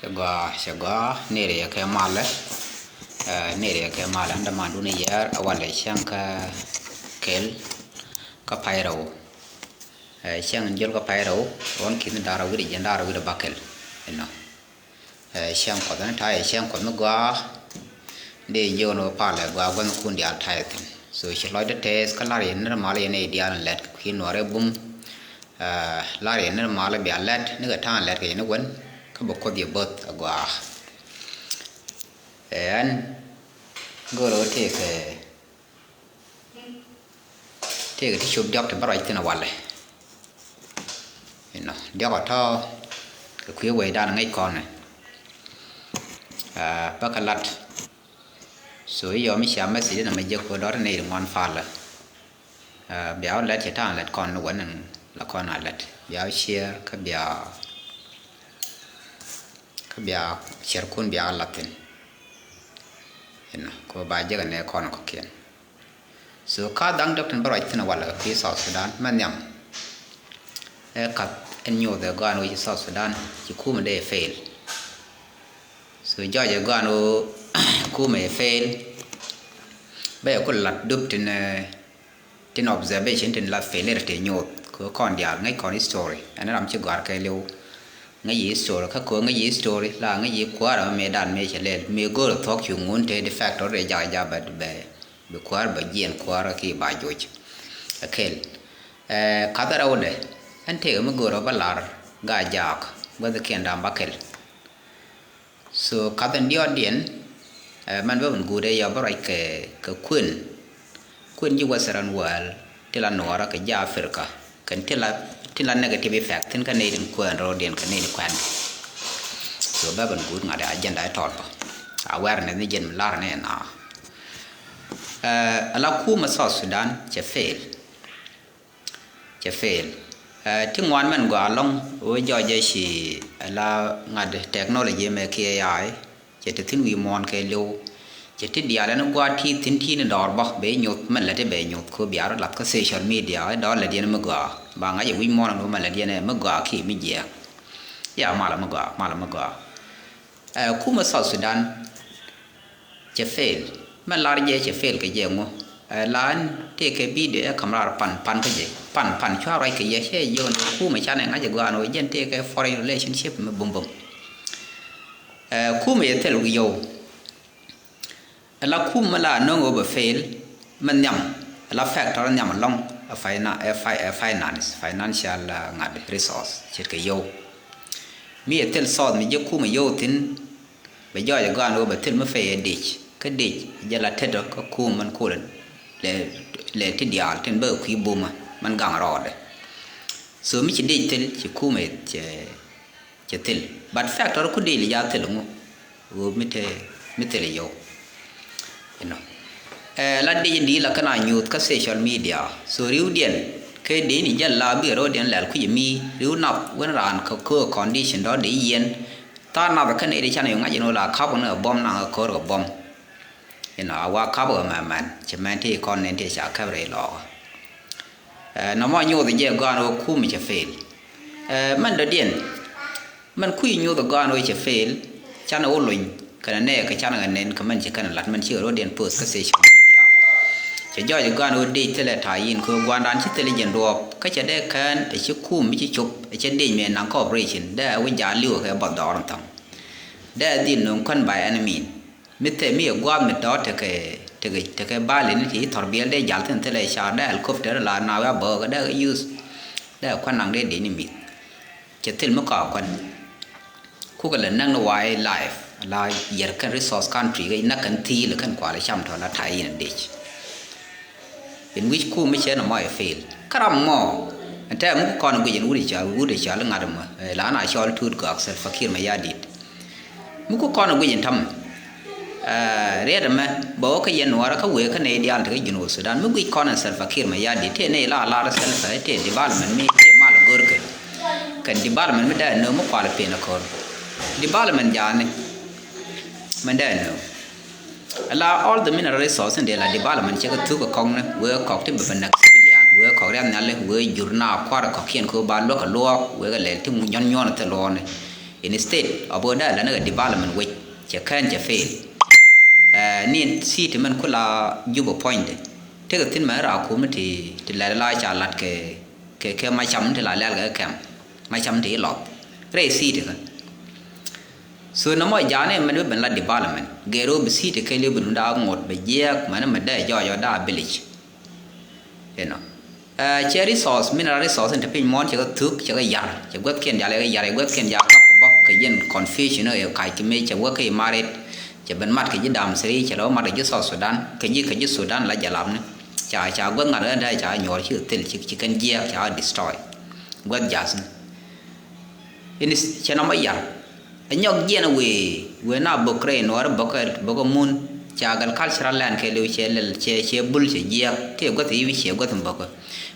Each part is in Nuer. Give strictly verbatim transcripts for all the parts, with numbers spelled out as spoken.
Cɛ gɔaa, cɛ gɔaa, nɛy riɛk kɛ malɛ. Ɛ, nɛy riɛk kɛ malɛ, ɛn dämandun yɛɛr, ɛ walɛ cäŋ kä kɛl, kä pay rɛw. Ɛ, cäŋ in jɔl kä pay rɛw, ruɔ̱n ki̱n da̱r wi̱cdɛ jiɛn da̱r wi̱cdɛ bäkɛl. Inɔ. Ɛ, cäŋ Kuɔth ɛn ta̱a̱, ɛ cäŋ Kuɔth mi gɔaa. Dee jiök ni wä palɛ gɔaa gua̱thnikun diaal ta̱a̱ thi̱n. So, ci lɔcdä tɛɛth kä la̱r yɛn ni ri mal yɛn nɛy diaal in lɛt kɛ kui̱ Nuäärɛ bum. Ɛ, la̱r yɛn ni ri mal bia lɛt, ni kɛ ta̱a̱ lɛt kɛ yɛn ni wän, kä bɛ Kuoth yɛ bo̱th agɔaa. Ɛ, ɛn go̱o̱rä wä tëëkɛ, tëëkɛ ti cop diɔ̱k ti bä ruac thi̱n ɛ walɛ. Inɔ, diɔ̱k ɛ tɔ̱ kɛ kui̱ wecdan ŋäc kɔn ɛ. Ɛ, bä kɛ lat. So, i̱ yɔm i̱ cia message inɔ mɛ jek kɛ dɔ̱r nɛy ri ŋuan palä. Ɛ, bia wä lɛt cɛ ta̱a̱ lɛt kɔn ni wän in la kɔn a lɛt. Bia wä share kä bia, kä bia share kun bia wä lath thi̱n. Inɔ, kɛ ba jek ɛ nɛ kɔn kɔ̱kiɛn. So, ka dhaŋ dɔ̱k tin bä ruac thi̱n walɛ kɛ kui̱ South Sudan, mɛ nhiam. Ɛ kath ɛn nyoth ɛ gɔaa ni wä ci South Sudan, ci kumɛ dee fail. So, jɔɔc ɛ gɔaa ni wä kumɛ fail. Bä yɛ ku lat dup tin, ɛ, tin observation tin la failure ti nyoth. Kɛ kɔn diaal ŋäc kɔn history. Ɛn ram ci gɔ̱a̱r kɛ liw. Ŋäc yi history, kä kɛ ŋäc yi history, la ŋäc yi kuäärä mɛ dan mɛ cɛ lɛl. Mɛ go̱o̱rä thuɔ̱k cu ŋun te de factor de jak jak bɛ, bɛ, bɛ kuäär bɛ jiɛn kuäärä ki ba joc. Ɛ kɛl. Ɛ, kath rɛwdɛ, ɛn tëëkɛ mi go̱o̱rä bä lar, ga jaak, guäthkiɛn da̱a̱m bäkɛl. So, kath in diɔ̱ɔ̱kdiɛn, ɛ, mɛn bä bin guut ɛ yɔ bä ruac kɛ, kɛ kuën. Kuën ji̱ Western world, ti la Nuɔɔrä kɛ ji̱ Africa. Kɛn ti la, ti la negative effect thi̱n kä nɛy tin kuɛn ro̱o̱diɛn kɛ nɛy tin kuɛn. So, bä bin guut ŋa̱t ɛ agenda ɛ tɔl bä. Awareness ni jɛn mi lar ni ɛ na. Ɛ, ala kumɛ South Sudan cɛ fail. Cɛ fail. Ɛ, ti ŋuan mɛn gɔaa ɛlɔ̱ŋ, wee jɔɔc jɛ ci ala ŋa̱t technology mɛ kiɛ A I, cɛ te thi̱n wi̱i̱ muɔ̱ɔ̱n kɛ li̱w. Cɛ ti diaal ɛn gua̱a̱th ti thi̱n ti ni dɔɔr bä, bɛ nyoth mɛn lɛ ti bɛ nyoth, ko bia rɔ lath kä social media, ɛ dɔɔr lɛ diɛn mi gɔaa. Ba ŋa̱c ɛ wi̱c muɔ̱ɔ̱n ɛn wä mɛn lɛ diɛn ɛ mi gɔaa ki mi jiɛɛk. Ya malɛ mi gɔaa, malɛ mi gɔaa. Ɛ, kumɛ South Sudan, cɛ fail. Mɛ lar jɛ cɛ fail kɛ jɛ ŋu. Ɛ, la ɛn tëëkɛ video ɛ kam rar pan, pan kä jɛ. Pan, pan cua ruac kɛ yɛ cɛ yɛ ɣän kumɛ canɛ ŋa̱c ɛ gɔaa ni wä jɛn tëëkɛ foreign relationship mɛ bum bum. Ɛ, kumɛ yɛ thil wi̱i̱ yɔw. Ɛ la kumɛ la nöŋ wä bɛ fail mɛ nhiam. Ɛ la factor nhiam ɛlɔ̱ŋ ɛ fina-, ɛ fi-, ɛ finance, financial, ɛ, ŋa̱t resource ce̱tkɛ yɔw. Mi ɛ thil source mi jɛ kumɛ yɔw thi̱n. Bɛ jɔɔc ɛ gɔaa ni wä bɛ thil mi pay ɛ dic. Kä dic jɛ la tetdɔ kä kum mɛn kulɛ lɛ, lɛ ti diaal tin bä kɛ kui̱ bumä mɛn gaŋ rɔɔdɛ. So mi ci dic thil ci kumɛ cɛ, cɛ thil. But factor ku dic li ja thil ŋu. Ɣöö mi te, mi thil yɔw. Inɔ. Ɛ, la dic in di̱i̱t la kɛn a nyuuth kä social media. So riwdiɛn kɛ dee ni jɛn la bi ro̱o̱diɛn lɛl kui̱c mi riw nath wen raan kä köök condition dɔ̱ dee yiɛn. Thaar nath kä nɛy ti canɛ yu ŋa̱c in ɣöö la ka̱p ni ɛ buɔ̱m naŋ ɛ ko̱r kɛ buɔ̱m. Inɔ a wa ka̱p ɛ mɛmɛn ci mɛn ti kɔn nɛn ti ca käp rɛy lɔɔkä. Ɛ, nɔmɔ nyuuth jɛ gɔaa ni ɣöö kum cɛ fail. Ɛ, mɛn dɔ̱diɛn, mɛn kui̱ nyuuth gɔaa ni ɣöö cɛ fail, canɛ wä lony kɛnɛ nɛɛkɛ canɛ kɛ nɛn kɛ mɛn ci kɛnɛ lat mɛn ci ɣä ro̱diɛn post kä social media. Cɛ jɔɔc gɔaa ni ɣöö dec thilɛ ta̱a̱ yin kɛ ɣöö gua̱a̱ndan ci thilɛ jɛn duɔɔp kä cɛ dee kään ɛ ci kum mi ci cop ɛ cɛ dec mëë naŋ kä operation dee ɛ wi̱c jaal li̱w kɛ buɔth dɔɔr in tha̱a̱ŋ. Dee ɛ dhil nööŋ kuän by any mean. Mi thɛ mi ɛ gua̱a̱th mi tɔ̱ tekɛ, tekɛ, tekɛ bali ni ti thɔr biɛl dee jal thin thilɛ ca dee helicopter la na wia bäk dee kɛ use. Dee kɛ kuan naŋ dee dee ni mith. Cɛ thil mi kɔak kuan. Kukɛ lɛ näk ni wildlife la yɛr kɛn resource country kɛ näk kɛn thi̱i̱l kɛn kual cam tɔ̱ la ta̱a̱ yin dec. In wi̱c kum mi cɛ nɔmɔ ɛ fail. Kä ram mɔ ɛn tɛm mi ku kɔn guic in wut i̱ cɔal, wut i̱ cɔal i̱ ŋa̱t ɛmɔ, ɛ, la na cɔl Tuut Gɔak Salva Kiir Mayardit. Mi ku kɔn guic in täämɛ, ɛ, riɛt ɛmɛ bɛ wä kä yɛn Nuäärä kä wëë kä nɛy diaal te kä Junub Sudan. Mi guic kɔn ɛn Salva Kiir Mayardit tëë nɛy la lar Salva tëë development mi tëë mal go̱rkɛ. Kɛn development mi dee nööŋ mi kual pen ɛ ko̱r. Development jaani. Mɛn dee nööŋ. Ala all the mineral resources in dee la development cɛ kɛ thuk kɛ kɔk ni wee kɔk ti bɛ bɛ näk civilian wee kɔk riath nhiali wee jur na kuar kɔkiɛn kɛ ba luäk kɛ luɔɔk wee kɛ lɛl ti nyuɔn nyuɔn thil luɔɔk ni. Instead of ɣöö dee lät ni kɛ development wec, cɛ kɛn cɛ fail. Ɛ, ni city mɛn ku la Juba puɔ̱nydɛ, tekɛ thi̱n mɛn raar kumni ti, ti lɛt la ca la̱t kɛ, kɛ, kɛ macam ti la lɛl kɛ kɛm, macam ti ilɔth rɛy city kä. So nɔmɔ ja̱a̱n ɛmɛn bi ben la development, gɛr ɣöö bi city kɛɛliw bi lunda ŋot bɛ jiɛɛk, mɛn mɛ dee jɔɔc ɔ daa village. You know. Ɛ, cɛ resource, mineral resource in te piny muɔ̱ɔ̱n cɛ kɛ thuk, cɛ kɛ yar, cɛ guäthkiɛn jal cɛ kɛ yar, cɛ guäthkiɛn jal kap kɛ bä, kɛ jɛn confusion ɛ kac kɛ mëë cɛ wä kɛ imaret, cɛ ben mat kɛ ji̱ dam siri, cɛ lɛ wä mat kɛ ji̱ South Sudan, kɛ ji̱, kɛ ji̱ Sudan la jɛ lapni. Ca, ca guäth ŋa̱t ɣän dee ca nyuɔɔr cikɛ thil, ci, ci kɛn jiɛɛk, ca destroy. Guäth ja̱thni. Ini cɛ nɔmɔ yar. Ɛ nyɔk jiɛn ɛ wëë, wëë na bök rɛy nuɔɔri bökä, bökä mun. Ca agricultural land kɛɛliw cɛ lɛl, cɛ, cɛ bul cɛ jiɛk. Tëë guäth i̱ wi̱c cɛ guäth in bökä.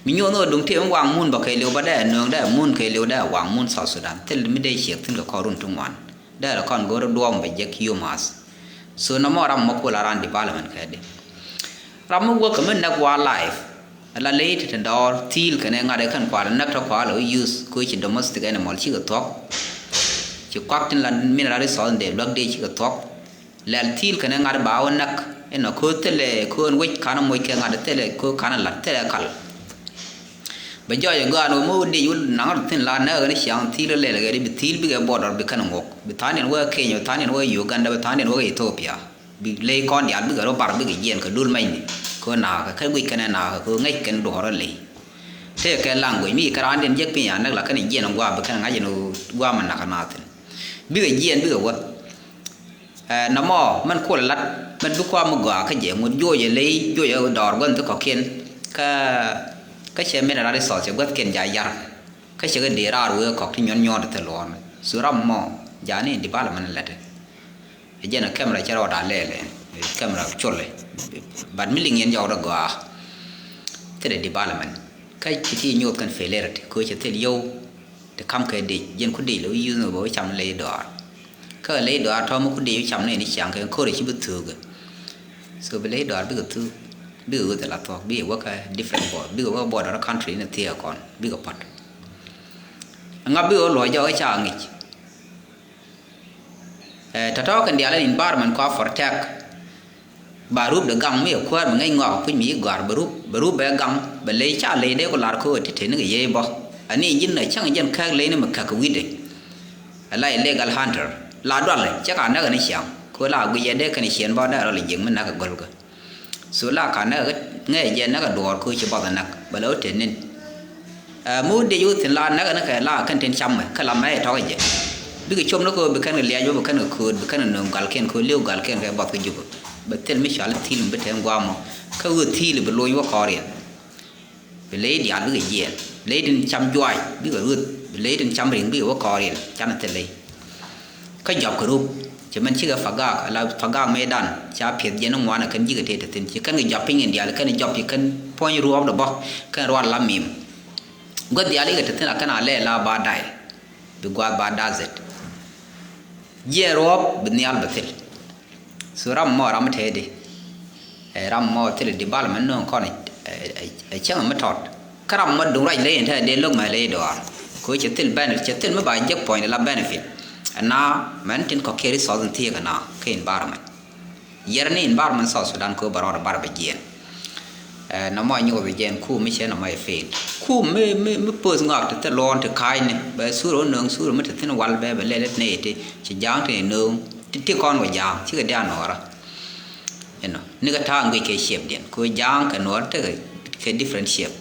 Mi nyuɔth ni ɣä duŋ tëë mi waŋ mun bä kɛɛliw bä dee nööŋ dee mun kɛɛliw dee waŋ mun South Sudan. Thil mi dee ciek thi̱n kɛ kɔr run ti ŋuan. Dee rɛ kɔn go̱o̱r duɔ̱ɔ̱m bɛ jek yumath. So nɔmɔ ram mɔ kula ran development kɛ di. Ram mi wäk kɛ mi näk wildlife. Ala ley ti te dɔɔr thi̱i̱l kɛnɛ ŋa̱t ɛ kɛn kual näk tɔ kual ɛ use ko ci domestic animal cikɛ thuɔ̱k. Ci kuak tin la mineral resource dee luäk dee cikɛ thuɔ̱k. Lɛl thi̱i̱l kɛnɛ ŋa̱t ba wä näk. Inɔ ko thilɛ ko ɛn wec kanɛ moc kɛ ŋa̱t thilɛ ko kanɛ lat thilɛ kal. Bɛ jɔɔc ɛ gɔaa ni wä mi wä dec wä naŋ rɔ thi̱n la näk ɛ ni ciaŋ thi̱i̱l lɛl kɛ di bi thi̱i̱l bikɛ border bi kɛn ŋuɔk bi tha̱a̱n in wä Kenya bi tha̱a̱n in wä Uganda bi tha̱a̱n in wä Ethiopia. Bi ley kɔn diaal bikɛ rɔ bar bikɛ jiɛn kɛ dul mɛcni. Kɛ ɣöö nakä kɛ guic kɛn ɛ nakä kɛ ɣöö ŋäc kɛn duɔ̱ɔ̱r ɛ ley. Tëë kɛ language mi kɛ raan diɛn jek piny a näk la kɛn jiɛn ɛ gua̱a̱ bi kɛn ŋa̱c ɛn ɣöö gua̱a̱ mɛ nakä na thi̱n. Bikɛ jiɛn bikɛ wä. Ɛ, nɔmɔ mɛn kuɔl lat mɛn bi kua̱ mi gɔaa kä jɛ ŋut juɔc ɛ ley juɔc ɛ dɔɔr gua̱n thi kɔ̱kiɛn. Kä, kä cɛ mineral resource cɛ gua̱thkiɛn ja yar. Kä cɛ kɛ dee raar wee kɔk ti nyuɔn nyuɔn ti thil luɔ̱ɔ̱n. Su ram mɔ jani development lɛt. Ɛ jɛn ɛ camera cɛ rɔɔd a lɛɛlɛ, camera col ɛ. But mi liŋ yɛn jɔk rɔ gɔaa. Thilɛ development. Kä ci ti nyuɔth kɛn failure ti ko̱ cɛ thil yio̱w. Ti kam kɛ dec, jɛn ku dec lɛ wi̱i̱ yuth ni bɛ wä cam ley dɔaar. Kä ley dɔaar tɔ̱ mi ku dec wä cam ni ni ciaŋ kɛ ko̱r ci bi thuukɛ. So bi ley dɔaar bikɛ thuuk, bikɛ wä thil a thuɔ̱k, bikɛ wä kä different border, bikɛ wä border country ni thiee kɔn, bikɛ pɔt. Ŋa bikɛ wä luɔc jɔk ca ŋic. Ɛ, tɔ̱tɔ̱ kɛn diaal ɛn environment kɔa protect. Ba rup de gaŋ mi ɛ kuäär mi ŋäc ŋɔak kui̱c mi ci gɔ̱a̱r bɛ rup, bɛ rup bɛ gaŋ, bɛ ley ca ley dee ku lar köö ti teni kɛ yiey bä. Ani ji̱n ɛ cäŋ jɛn kääk ley ni mi käk kɛ wi̱cdɛ. Ɛ la illegal hunter. La dualɛ, cɛ ka näk ɛn ciaŋ. Köö la guic ɛ dee kɛn ciɛn bä dee rɔl ɛ jiäk mi näk ɛ gɔ̱lkä. So la ka näk ŋäc jɛ näk a duɔɔr kä ci bath a näk bɛ lɛ wä tet nin. Ɛ, mi wä dec wä thi̱n la näk ni kɛ la kɛn tin cam mɛ kä la mɛ tɔk jɛ. Bikɛ cop ni kɛ bi kɛn kɛ liac wä bi kɛn kɛ kööt bi kɛn kɛ nööŋ galkiɛn kɛ liw galkiɛn kɛ bath kɛ jup. Bɛ thil mi cual thi̱i̱l mi bi te guamɔ kä wä thi̱i̱l bi lony wä kɔɔriɛn. Bi ley diaal bikɛ jiɛɛl, bi ley tin cam juaac bikɛ rueth, bi ley tin cam ri̱ŋ bikɛ wä kɔɔriɛn, canɛ thil ley. Kä jɔp kɛ rup, cɛ mɛn cikɛ pagak, ala pagak mëëdan ca piɛth jiɛn ni ŋuan ɛ kɛn ji̱ kɛ tëë te thi̱n, ci kɛn kɛ jɔp piny in diaal, kɛn jɔp ci kɛn puɔ̱ny ruɔɔp dɛ bä, kɛn rual la mim. Gua̱th diaal ikɛ te thi̱n a kɛn a lɛɛl la ba day, bi gua̱a̱th ba dazet. Jiɛɛn ruɔɔp bi nhial bɛ thil. So ram mɔ ram mi tɛɛdi. Ɛ, ram mɔ thil development nööŋ kɔn ɛ, ɛ, ɛ cäŋ mi tɔt. Kä ram mɔ duŋ ruac ley in tɛɛdi lo̱k mɛ ley dɔaar. Ko cɛ thil benefit, cɛ thil mi ba jek puɔ̱ny la benefit. Ɛna mɛn tin kɔ̱kiɛ resource in thiek ɛna kä environment. Yɛr ni environment South Sudan ko bɛ rɔɔd bar bɛ jiɛn. Ɛ, nɔmɔ nyuɔth jɛn kum mi cɛ nɔmɔ ɛ fail. Kum mi, mi, mi poth ŋɔak ti thil luɔɔn ti ka̱a̱cni bɛ sur ɔ nööŋ sur mi ti thin wal bɛ bɛ lɛl it nɛy ti ci ja̱a̱ŋ ti nööŋ ti ti kɔn wä ja̱a̱ŋ cikɛ diaal nuɔɔrä. Inɔ nikɛ ta̱a̱ ŋuic kɛ shape diɛn ko ja̱a̱ŋ kɛ nuɔɔrä tekɛ kɛ different shape.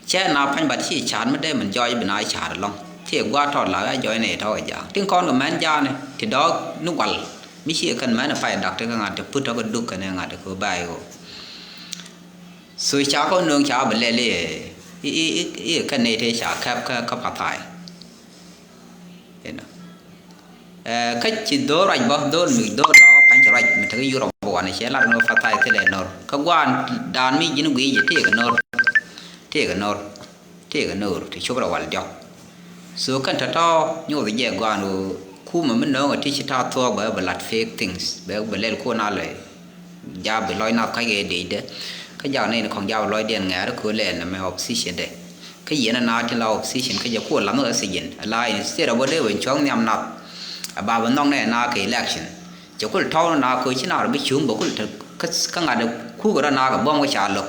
Cɛ na pa̱ny bat ci ca̱a̱t mi dee min jɔɔc bi na ca̱a̱t ɛlɔ̱ŋ. Thiɛ gua̱a̱r tɔt la ɣä jɔɔc ni tɔ̱ kɛ ja̱a̱ŋ tin kɔn kɛ mɛn ja̱a̱ŋni ti dɔɔk ni wal. Mi ci kɛn mɛn ɛ pay dak ti kä ŋa̱t ti put tɔ̱ kɛ duk kɛn ɛ ŋa̱t ti kɛ ba̱a̱c ɣöö. So ca kɔn nööŋ ca bi lɛl i̱, i̱, i̱, i̱, i̱ kɛn ni ti ca kɛp kä, kä pathai. Inɔ. Ɛ, kä ci dho̱o̱r ruac bä, dho̱o̱r mi, dho̱o̱r lɔ kä pa̱ny ci ruac mi te kä Europe bä wanɛ cɛ lat ni wä pathai thilɛ no̱r. Kä gua̱a̱n daan mi ji̱n gui̱i̱c jɛ tëëkɛ no̱r. Tëëkɛ no̱r. Tëëkɛ no̱r ti cop rɛ wal diɔ̱k. So kɛn tɔ̱tɔ̱ nyuuth jɛ gua̱a̱n ɣöö kumɛ mi no̱o̱ŋɛ ti ci ta̱a̱ thuɔ̱ɔ̱k bɛ bɛ lat fake things. Bɛ bɛ lɛl kun a lɛ. Jaap bi lɔc nath kac kɛ dec dɛ. Kä jak nɛy ni kɔŋ jaap lɔcdiɛn ŋɛ̈ɛ̈r ko̱ lɛɛl nɛmɛ opposition dɛ. Kä yɛn ɛ na tin la opposition kä jɛ kuɔ lam ɛ oxygen la instead of wä dee wä cuɔ̱ŋ nhiam nath. A ba bä nhɔk nɛ na kɛ election. Cɛ kul tɔw na ko ci na rɔ bi cuŋ bä kul te kä ŋa̱t kuk rɔ na kɛ buɔ̱m kɛ ca lo̱k.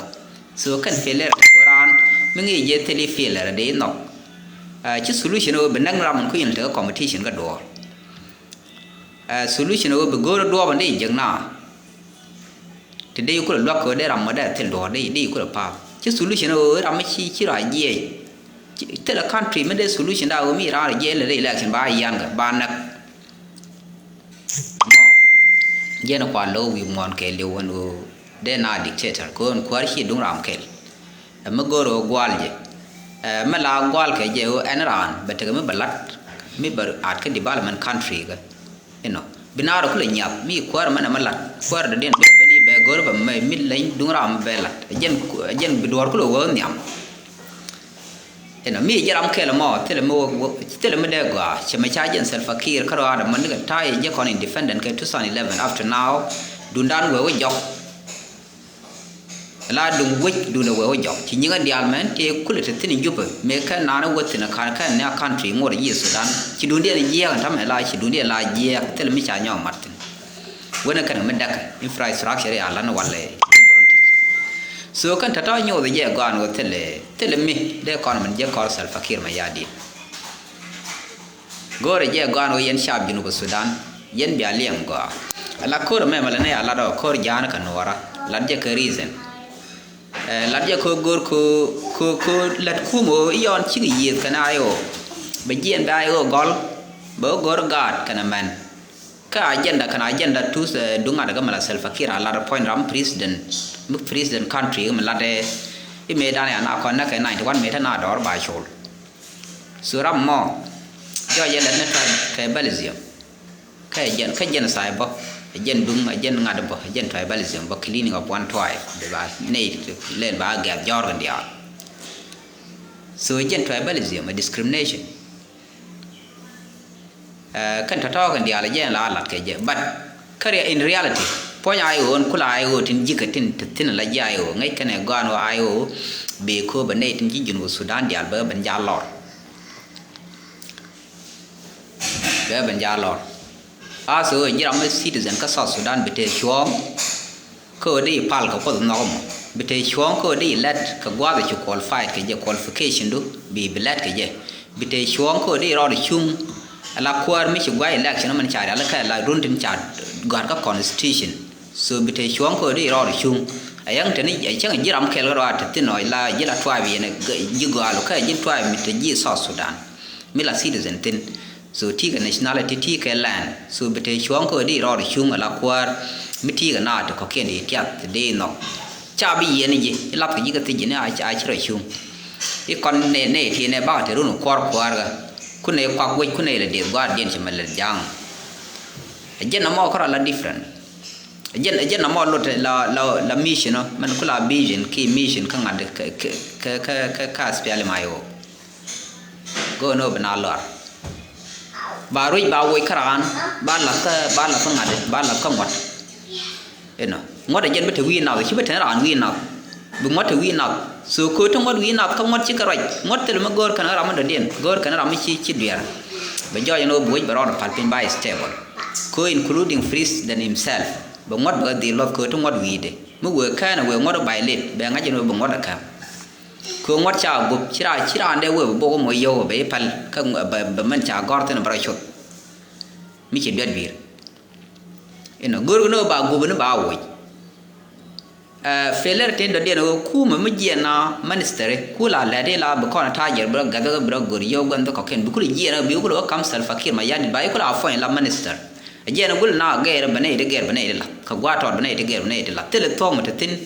So kɛn failure te ko raan mi ŋi̱i̱c jɛ thil i̱ failure dee inɔk. Ci solution ɛ wä bi näk ram min kui̱n te kä competition kä duɔɔr. Solution ɛ wä bi go̱o̱r duɔɔp in dee jek na. Ti dee kulɛ luak kɛ wä dee ram mɔ dee thil duɔɔr dee dee kulɛ pa̱a̱p. Ci solution ɛ wä ram mi ci ci ra jiɛc. Thilɛ country mi dee solution da wä mi ran rɛ jiɛc lɛ dee election ba yian kɛ ba näk. Mɔ jɛn kua lo̱w wi̱i̱ muɔ̱ɔ̱n kɛɛliw wän ɣöö dee na dictator kɛ ɣöö ɛn kuäär ci duŋ ram kɛl. Ɛ mi go̱o̱r ɣöö gual jɛ. Ɛ mi la gual kɛ jɛ ɣöö ɛn raan bɛ tekɛ mi bɛ lat mi bɛ at kä development country kɛ. Inɔ bi naar kulɛ nyiath mi kuäär mɛn ɛmɛ lat kuäär dɔ̱diɛn bɛ beni bɛ go̱r bɛ mɛ mi leny duŋ ram bɛ lat. Ɛ jɛn ɛ jɛn bi duɔɔr kulɛ wee nhiam. Inɔ mi jɛ ram kɛl mɔ thilɛ mi wä thilɛ mi dee gɔaa cɛ mɛ ca jɛn Salva Kiir kä rɔaadɛ mɔ nikɛ ta̱a̱ jɛ kɔn independent kɛ two thousand eleven up to now. Dundan wee wä jɔk. La duŋ wec duundɛ wee wä jɔk ci nyiŋä diaal mɛn tëë kulɛ te thi̱n Jubɛ mëë kɛn naan wä thi̱n ka̱n kɛn ni a country ŋot ji̱ Sudan. Ci duundiɛn jiɛɛk ɛn ta̱mɛ la ci duundiɛn la jiɛɛk thilɛ mi ca nyɔk mat thi̱n. Wen ɛ kɛn mi däk infrastructure ya lan walɛ. So kɛn tɔ̱tɔ̱ nyoth jɛ gɔaan wä thilɛ thilɛ mi dee kɔn min jɛ kɔr Salva Kiir Mayardit. Go̱o̱rɛ jɛ gɔaan wä yɛn caap Junub Sudan yɛn bia liɛŋ gɔaa. Ala ko̱r mɛmɛ la nɛ a lat ɔ ko̱r ja̱a̱n kɛ nuɔɔra lat jɛ kɛ reason. Ɛ lat jɛ ko̱ go̱o̱r ko̱ ko̱ ko̱ lat kum ɣöö i̱ yɔn cikɛ yiëëth kɛn a i̱ ɣöö bɛ jiɛn bɛ a i̱ ɣöö gɔl bɛ ɣöö go̱o̱r gaat kɛn a mɛn. Kä agenda kɛn agenda tuth ɛ duŋ ŋa̱t kä mɛ la Salva Kiir a lat ɛ puɔ̱ny ram president mi president country mi lat ɛ i̱ mëë dan ya na kɔn näkɛ ninety one mëë te na dɔɔr ba col. So ram mɔ jɔɔc yɛ lɛt ni tribalism. Kä jɛn kä jɛn sai bɔ jɛn duŋ jɛn ŋa̱t bɔ jɛn tribalism bɔ cleaning of one tribe bi ba nɛy lɛl ba gɛ̈th jɔɔr kɛ diaal. So jɛn tribalism a discrimination. Kɛn tɔ̱tɔ̱ kɛn diaal jɛn la lat kɛ jɛ but kä in reality puɔ̱ny a i̱ ɣöö ɛn kula a i̱ ɣöö tin ji̱kɛ tin te thi̱n la ji̱ a i̱ ɣöö ŋäc kɛn ɛ gɔaan ɣöö a i̱ ɣöö bëë kööbä nɛy tin ji̱ Junub Sudan diaal bä ben jal lɔr. Bɛ ben jal lɔr. As ɣöö ji̱ ram mi citizen kä South Sudan bi tëë cuɔ̱ɔ̱ŋ kä ɣöö di pal kɛ kuoth nhɔk mɔ bi tëë cuɔ̱ɔ̱ŋ kä ɣöö di lɛt kɛ gua̱a̱th ci qualified kɛ jɛ qualification du bi bi lɛt kɛ jɛ bi tëë cuɔ̱ɔ̱ŋ kä ɣöö di rɔɔd cuŋ. Ala kuäär mi ci gua̱a̱c election mɛn ca rial kɛ la run tin ca gɔ̱a̱r kä constitution. So bi te cuɔ̱ɔ̱ŋ kä di rɔɔd cuŋ. A yäŋ te ni cäŋ ji̱ ram kɛl kä rɔɔd te thin ɔ la ji̱ la tribe yɛn ji̱ gɔaal kä ji̱ tribe mi te ji̱ South Sudan mi la citizen thin. So ti kɛ nationality ti kɛ land so bi te cuɔ̱ɔ̱ŋ kä di rɔɔd cuŋ a la kuäär mi ti kɛ na te kɔkiɛn di tiath te di nhɔk. Ca bi yiɛn ji̱ i lath kɛ ji̱ kä thiec ji̱ ni a ci rɔ cuŋ. I kɔn ne ne ti ne bak te run kuɔr kuäär kä ku ne kuak wec ku ne la dieth gua̱a̱r diɛn ci mɛ lɛ ja̱a̱ŋ. A jɛn a mɔ kä rɔ la different. Jɛn jɛn a mɔ lot la la la mission ɔ mɛn ku la vision ki mission kä ŋa̱t kä kä kä kä SPLM-IO. Go̱o̱n ɔ bi na lɔr ba ruec ba woc kä raan ba lath kä ba lath kä ŋa̱t ba lath kä ŋuɔ̱t. Inɔ ŋuɔ̱t a jɛn bi te wi̱i̱ nath ci bi te raan wi̱i̱ nath. Bi ŋuɔ̱t te wi̱i̱ nath so köö te ŋuɔ̱t wi̱i̱ nath kä ŋuɔ̱t ci kɛ ruac ŋuɔ̱t thil mi go̱o̱r kɛn ram mi dɔ̱diɛn go̱o̱r kɛn ram mi ci ci duɛɛr. Bɛ jɔɔc ɛn ɣöö bi wec bɛ rɔɔd pal piny ba stable. Kö including president himself bɛ ŋuɔ̱t bɛ dhil luɔth kö ti ŋuɔ̱t wi̱i̱dɛ mi wëë kɛɛn ɛ wëë ŋuɔ̱t ɛ violate bɛ ŋa̱c ɛn ɣöö bɛ ŋuɔ̱t ɛ kääm. Kö ŋuɔ̱t ca gup ci raan ci raan dee wëë bɛ bok ɛmɔ yio̱w bɛ i̱ pal kä bɛ mɛn ca gɔ̱r thin ɛ bɛ rɔ cuth. Mi ci duet bi̱i̱r. Inɔ go̱o̱r kɛ ni ɣöö ba gup ni ba woc. Ɛ, failure tin dɔ̱diɛn ɣöö kumɛ mi jiɛn na ministry ku la lɛt ila bi kɔn ta̱a̱ jɛr bi rɔ gathɛ bi rɔ go̱r yio̱w gua̱n dhɔk kɔ̱kiɛn bi kulɛ jiɛn ɣöö bi kulɛ wä kam Salva Kiir Mayardit ba i̱ kulɛ appoint la minister. Ɛ jiɛn gul na gɛɛr bɛ nɛy ti gɛɛr bɛ nɛy ti la kɛ gua̱a̱ tɔɔt bɛ nɛy ti gɛɛr bɛ nɛy ti la thilɛ thuɔ̱k mi te thi̱n.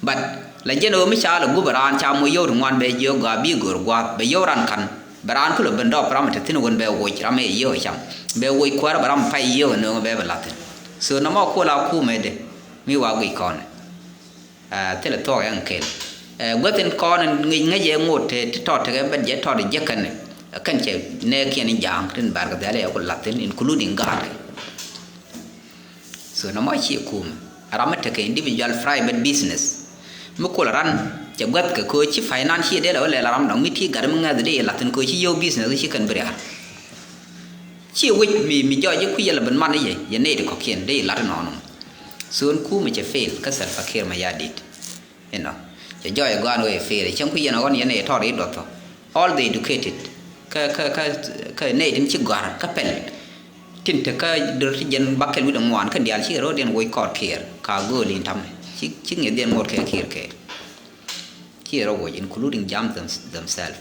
But la jiɛn ɣöö mi ca lɛ gup raan ca moc yio̱w ti ŋuan bɛ jiök gɔaa bi go̱r gua̱a̱th bɛ yio̱w ran ka̱n. Bɛ raan kulɛ ben dɔɔp ram mi te thi̱n wen bɛ woc ram ëë yio̱w cam bɛ woc kuäärä bɛ ram pay yio̱w ɛ nööŋ bɛ bɛ la̱thi̱n. So nɔmɔ kol a kumɛ di mi wa guic kɔn. Ɛ, thilɛ thuɔk ɛn kɛl. Ɛ, guäth in kɔn in ŋic ŋäc ɛ ŋot ti tɔt tekɛ bɛt jɛ tɔt jɛ kɛn. Kɛn cɛ nɛɛkiɛn in ja̱a̱ŋ tin barkɛ dhɛl ɛ ku la̱thi̱n including gaatkɛ. So nɔmɔ ci kum ram mi tekɛ individual private business. Mi kul ran Cɛ gua̱th kɛ kɛ ɣöö ci finance ciɛ dee la wä lɛl a ram dɔ̱ŋ mi ti gat mi ŋäth dee yɛ lath in kɛ ɣöö ci yio̱w business ci kɛn bi ria̱r. Ciɛ wec mi, mi jɔɔc i̱ kui̱ yɛ la ben man i̱ yɛ, yɛ nɛy ti kɔ̱kiɛn dee yɛ la̱t inɔnɔ. So in kumɛ cɛ fail kä Salva Kiir Mayardit. You know, cɛ jɔɔc ɛ gɔaan wee fail cäŋ kui̱ yɛn ɣɔn yɛn ɛ tɔr i̱ duɔth thɔ. All the educated kä, kä, kä, kä nɛy tin ci gɔ̱a̱r kä pɛl. Tin te kä dör ti jɛn bakɛl wi̱cdɛ ŋuan kɛn diaal ci ro̱o̱diɛn woc kɔɔr Kiir ka gööl in ta̱mɛ. Ci, ci ŋi̱eth diɛn ŋot kɛ Kiir kɛɛl. Ci rɔ woc, including jam them, themselves.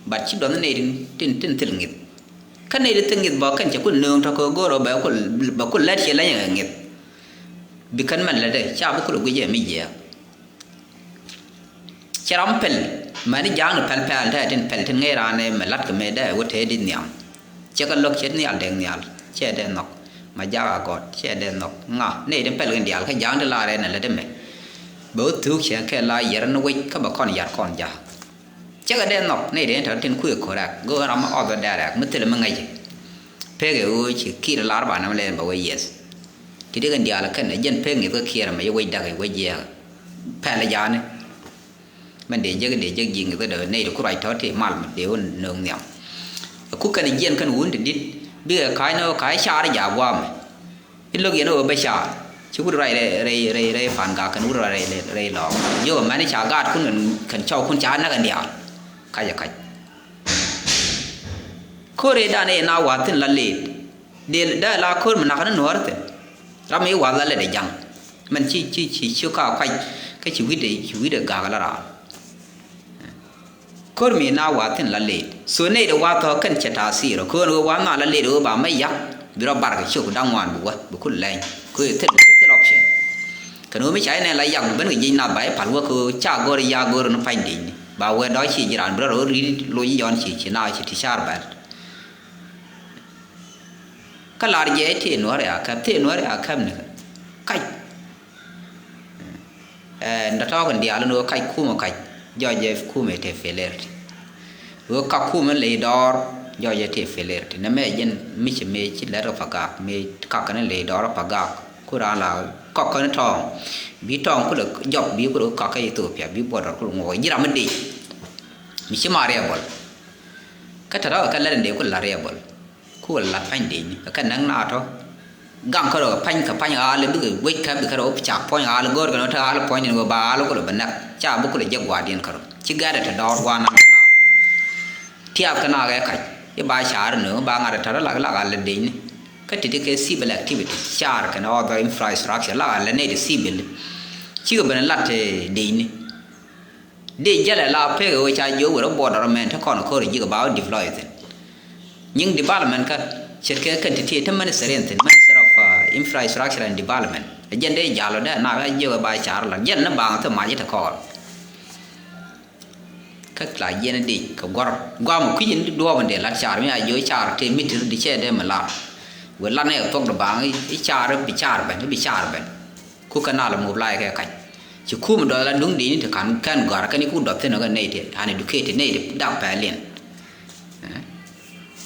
But ci duɔth nɛy tin, tin, tin thil ŋi̱th. Kä nɛy tin thil ŋi̱th bä kɛn cɛ kul nööŋ tɔ kɛ go̱o̱r bɛ kul, bɛ kul lɛt ciɛ lɛnyɛ kɛ ŋi̱th. Bi kɛn mɛn lɛtdɛ ca bi kul guic ɛ mi jiɛɛk. Cɛ ram pɛl mɛn i̱ ja̱a̱ŋ ni pɛl pɛl tɛ tin pɛl tin ŋäc raan ɛ mɛ la̱t kɛ mɛ dɛ wä tëë di nhiam. Cɛ kɛ lo̱k cɛ nhial dee nhial cɛ dee nhɔk. Ma ja̱a̱k a gɔt cɛ dee nhɔk ŋa nɛy tin pɛl kɛn diaal kä ja̱a̱ŋ ti laar ɛ nɛ lät ɛmɛ. Bɛ wä thuuk cɛ kɛ la yɛr ni wec kä bɛ kɔn yar kɔn ja̱a̱k. Cɛ kɛ dee nhɔk nɛy tin tɔ̱ tin kuëë ko̱rak go̱o̱k ram mi ɔth wä dɛrɛk mi thilɛ mi ŋäc. Pek ɛ ɣöö ci Kiir lar ba nɛm lɛn bɛ wä yieth. Ti di kɛn diaal kɛn ɛ jɛn pek ŋi̱th kä Kiir ɛmɛ ci wec dak ɛ wec jiɛɛk. Pɛl ɛ ja̱a̱ni. Mɛn dee jek dee jek ji̱ ŋi̱th kä dee nɛy ti ku ruac tɔ̱ ti mal mi dee wä nööŋ nhiam. Ɛ ku kɛn jiɛn kɛn wun ti dit bikɛ ka̱c ni ɣöö ka̱c car ja̱a̱k gua̱a̱mɛ. I̱ lo̱k yɛn ɣöö bä car ci wut ruac rɛy rɛy rɛy rɛy pan gak kɛn wut ruac rɛy rɛy rɛy lɔɔk. Yio̱k ɛmɛn i̱ ca gaatkun kɛn, kɛn cɔwkun ca näk ɛn diaal. Kac ɛ kac. Ko̱r ëëdan ëë na wa̱a̱ thi̱n la leet. Dee dee la ko̱r mi nakä ni nuɔ̱ɔ̱r thi̱n. Ram mi wa̱a̱ la lɛ dee ja̱ŋ. Mɛn ci ci ci ci ka kuac kä ci wi̱cdɛ ci wi̱cdɛ ga̱a̱k la raar. Ko̱r mi na wa̱a̱ thi̱n la leet. So nɛy dee wa̱a̱ thɔ̱ɔ̱k kɛn cɛ ta̱a̱ thir ɔ ko̱r ni wee wa̱a̱ na la leet wee ba mɛ yak. Bi rɔ barkɛ ciök da̱ŋ ŋuan bi wä bi kul lɛny. Ko̱r thil cɛ thil option. Kɛn wee mi ca inɛ la yak bi ben kɛ jiec nath ba i̱ pal wä ko̱r ca go̱r i̱ yak go̱r ni pa̱ny di̱cni. Ba wee dɔ̱ ci ji̱ raan bi rɔ rɔ ri̱t loc i̱ jɔn ci ci na ci ti car bɛl. Kä lar jɛ i̱ tëë nuɔ̱ɔ̱r ya käp, tëë nuɔ̱ɔ̱r ya käp ni kac. Ɛɛ, nda tɔɔk in diaal ni wä kac kumɛ kac, jɔc jɛ kumɛ tëë failure ti. Wä kak kumɛ ley dɔɔr, jɔc jɛ tëë failure ti. Nɛ mɛ jɛn mi ci mëë ci lɛt kɛ Pagak, mëë kak kɛn ley dɔɔr Pagak. Ku raan la kak kɛn tɔɔŋ, bi tɔɔŋ kulɛ jɔp, bi kulɛ kak kä Ethiopia, bi border kulɛ ŋuɔk ji̱ ram mi dec. Mi ci ma riɛbɔl. Kä tɛ rɔ kɛ lɛt in dee kulɛ la riɛbɔl. Ku wä lat pa̱ny di̱cni kɛ kɛ näk na tɔ. Gaŋ kärɔ kɛ pa̱ny kɛ pa̱ny ɣaali bikɛ wec kä bikɛ rɔ cak puɔ̱ny ɣaali go̱o̱r kɛ nɔ te ɣaali puɔ̱ny di̱n wä ba ɣaali kulɛ bɛ näk ca bi kulɛ jek gua̱a̱r diɛn kärɔ. Ci gɛ̈t ɛ te dɔɔr gua̱a̱r naŋ kɛ na. Tiath kɛ na kɛ kac i̱ ba caar ni ba ŋa̱t ɛ tɛr lak lak ɣaali di̱cni. Kä ti ti kɛ civil activity caar kɛn other infrastructure lak ɣaali nɛy ti civil. Cikɛ ben lat di̱cni. Di jälɛ la pek ɣöö ca jiök wër border mɛn te kɔn ko̱r ji̱ kɛ ba wä deploy thi̱n. Nyiŋ development kä ce̱tkɛ kɛn ti ti te minister in thi̱n, Minister of, uh, Infrastructure and Development. Ɛ jɛn dee jal ɔ dee na ɣä jiök ɛ ba car la jɛn ni baŋ thil mac te kɔɔr. Kä la jiɛn di kɛ guɔ̱r guam kui̱c in duɔɔp in dee lat car mi a jiök car te mitir di cɛ dee mi lar. Wër lat ni ɛ thuɔ̱k di baŋ i̱ car i̱ bi car ben i̱ bi car ben. Ku kɛ nal mop la kɛ kac. Ci kum dɔth la duŋ di̱i̱ni ti ka̱n kɛn gɔ̱a̱r kɛn i̱ ku dɔth thi̱n kɛ nɛy ti uneducated nɛy ti dak pɛl in.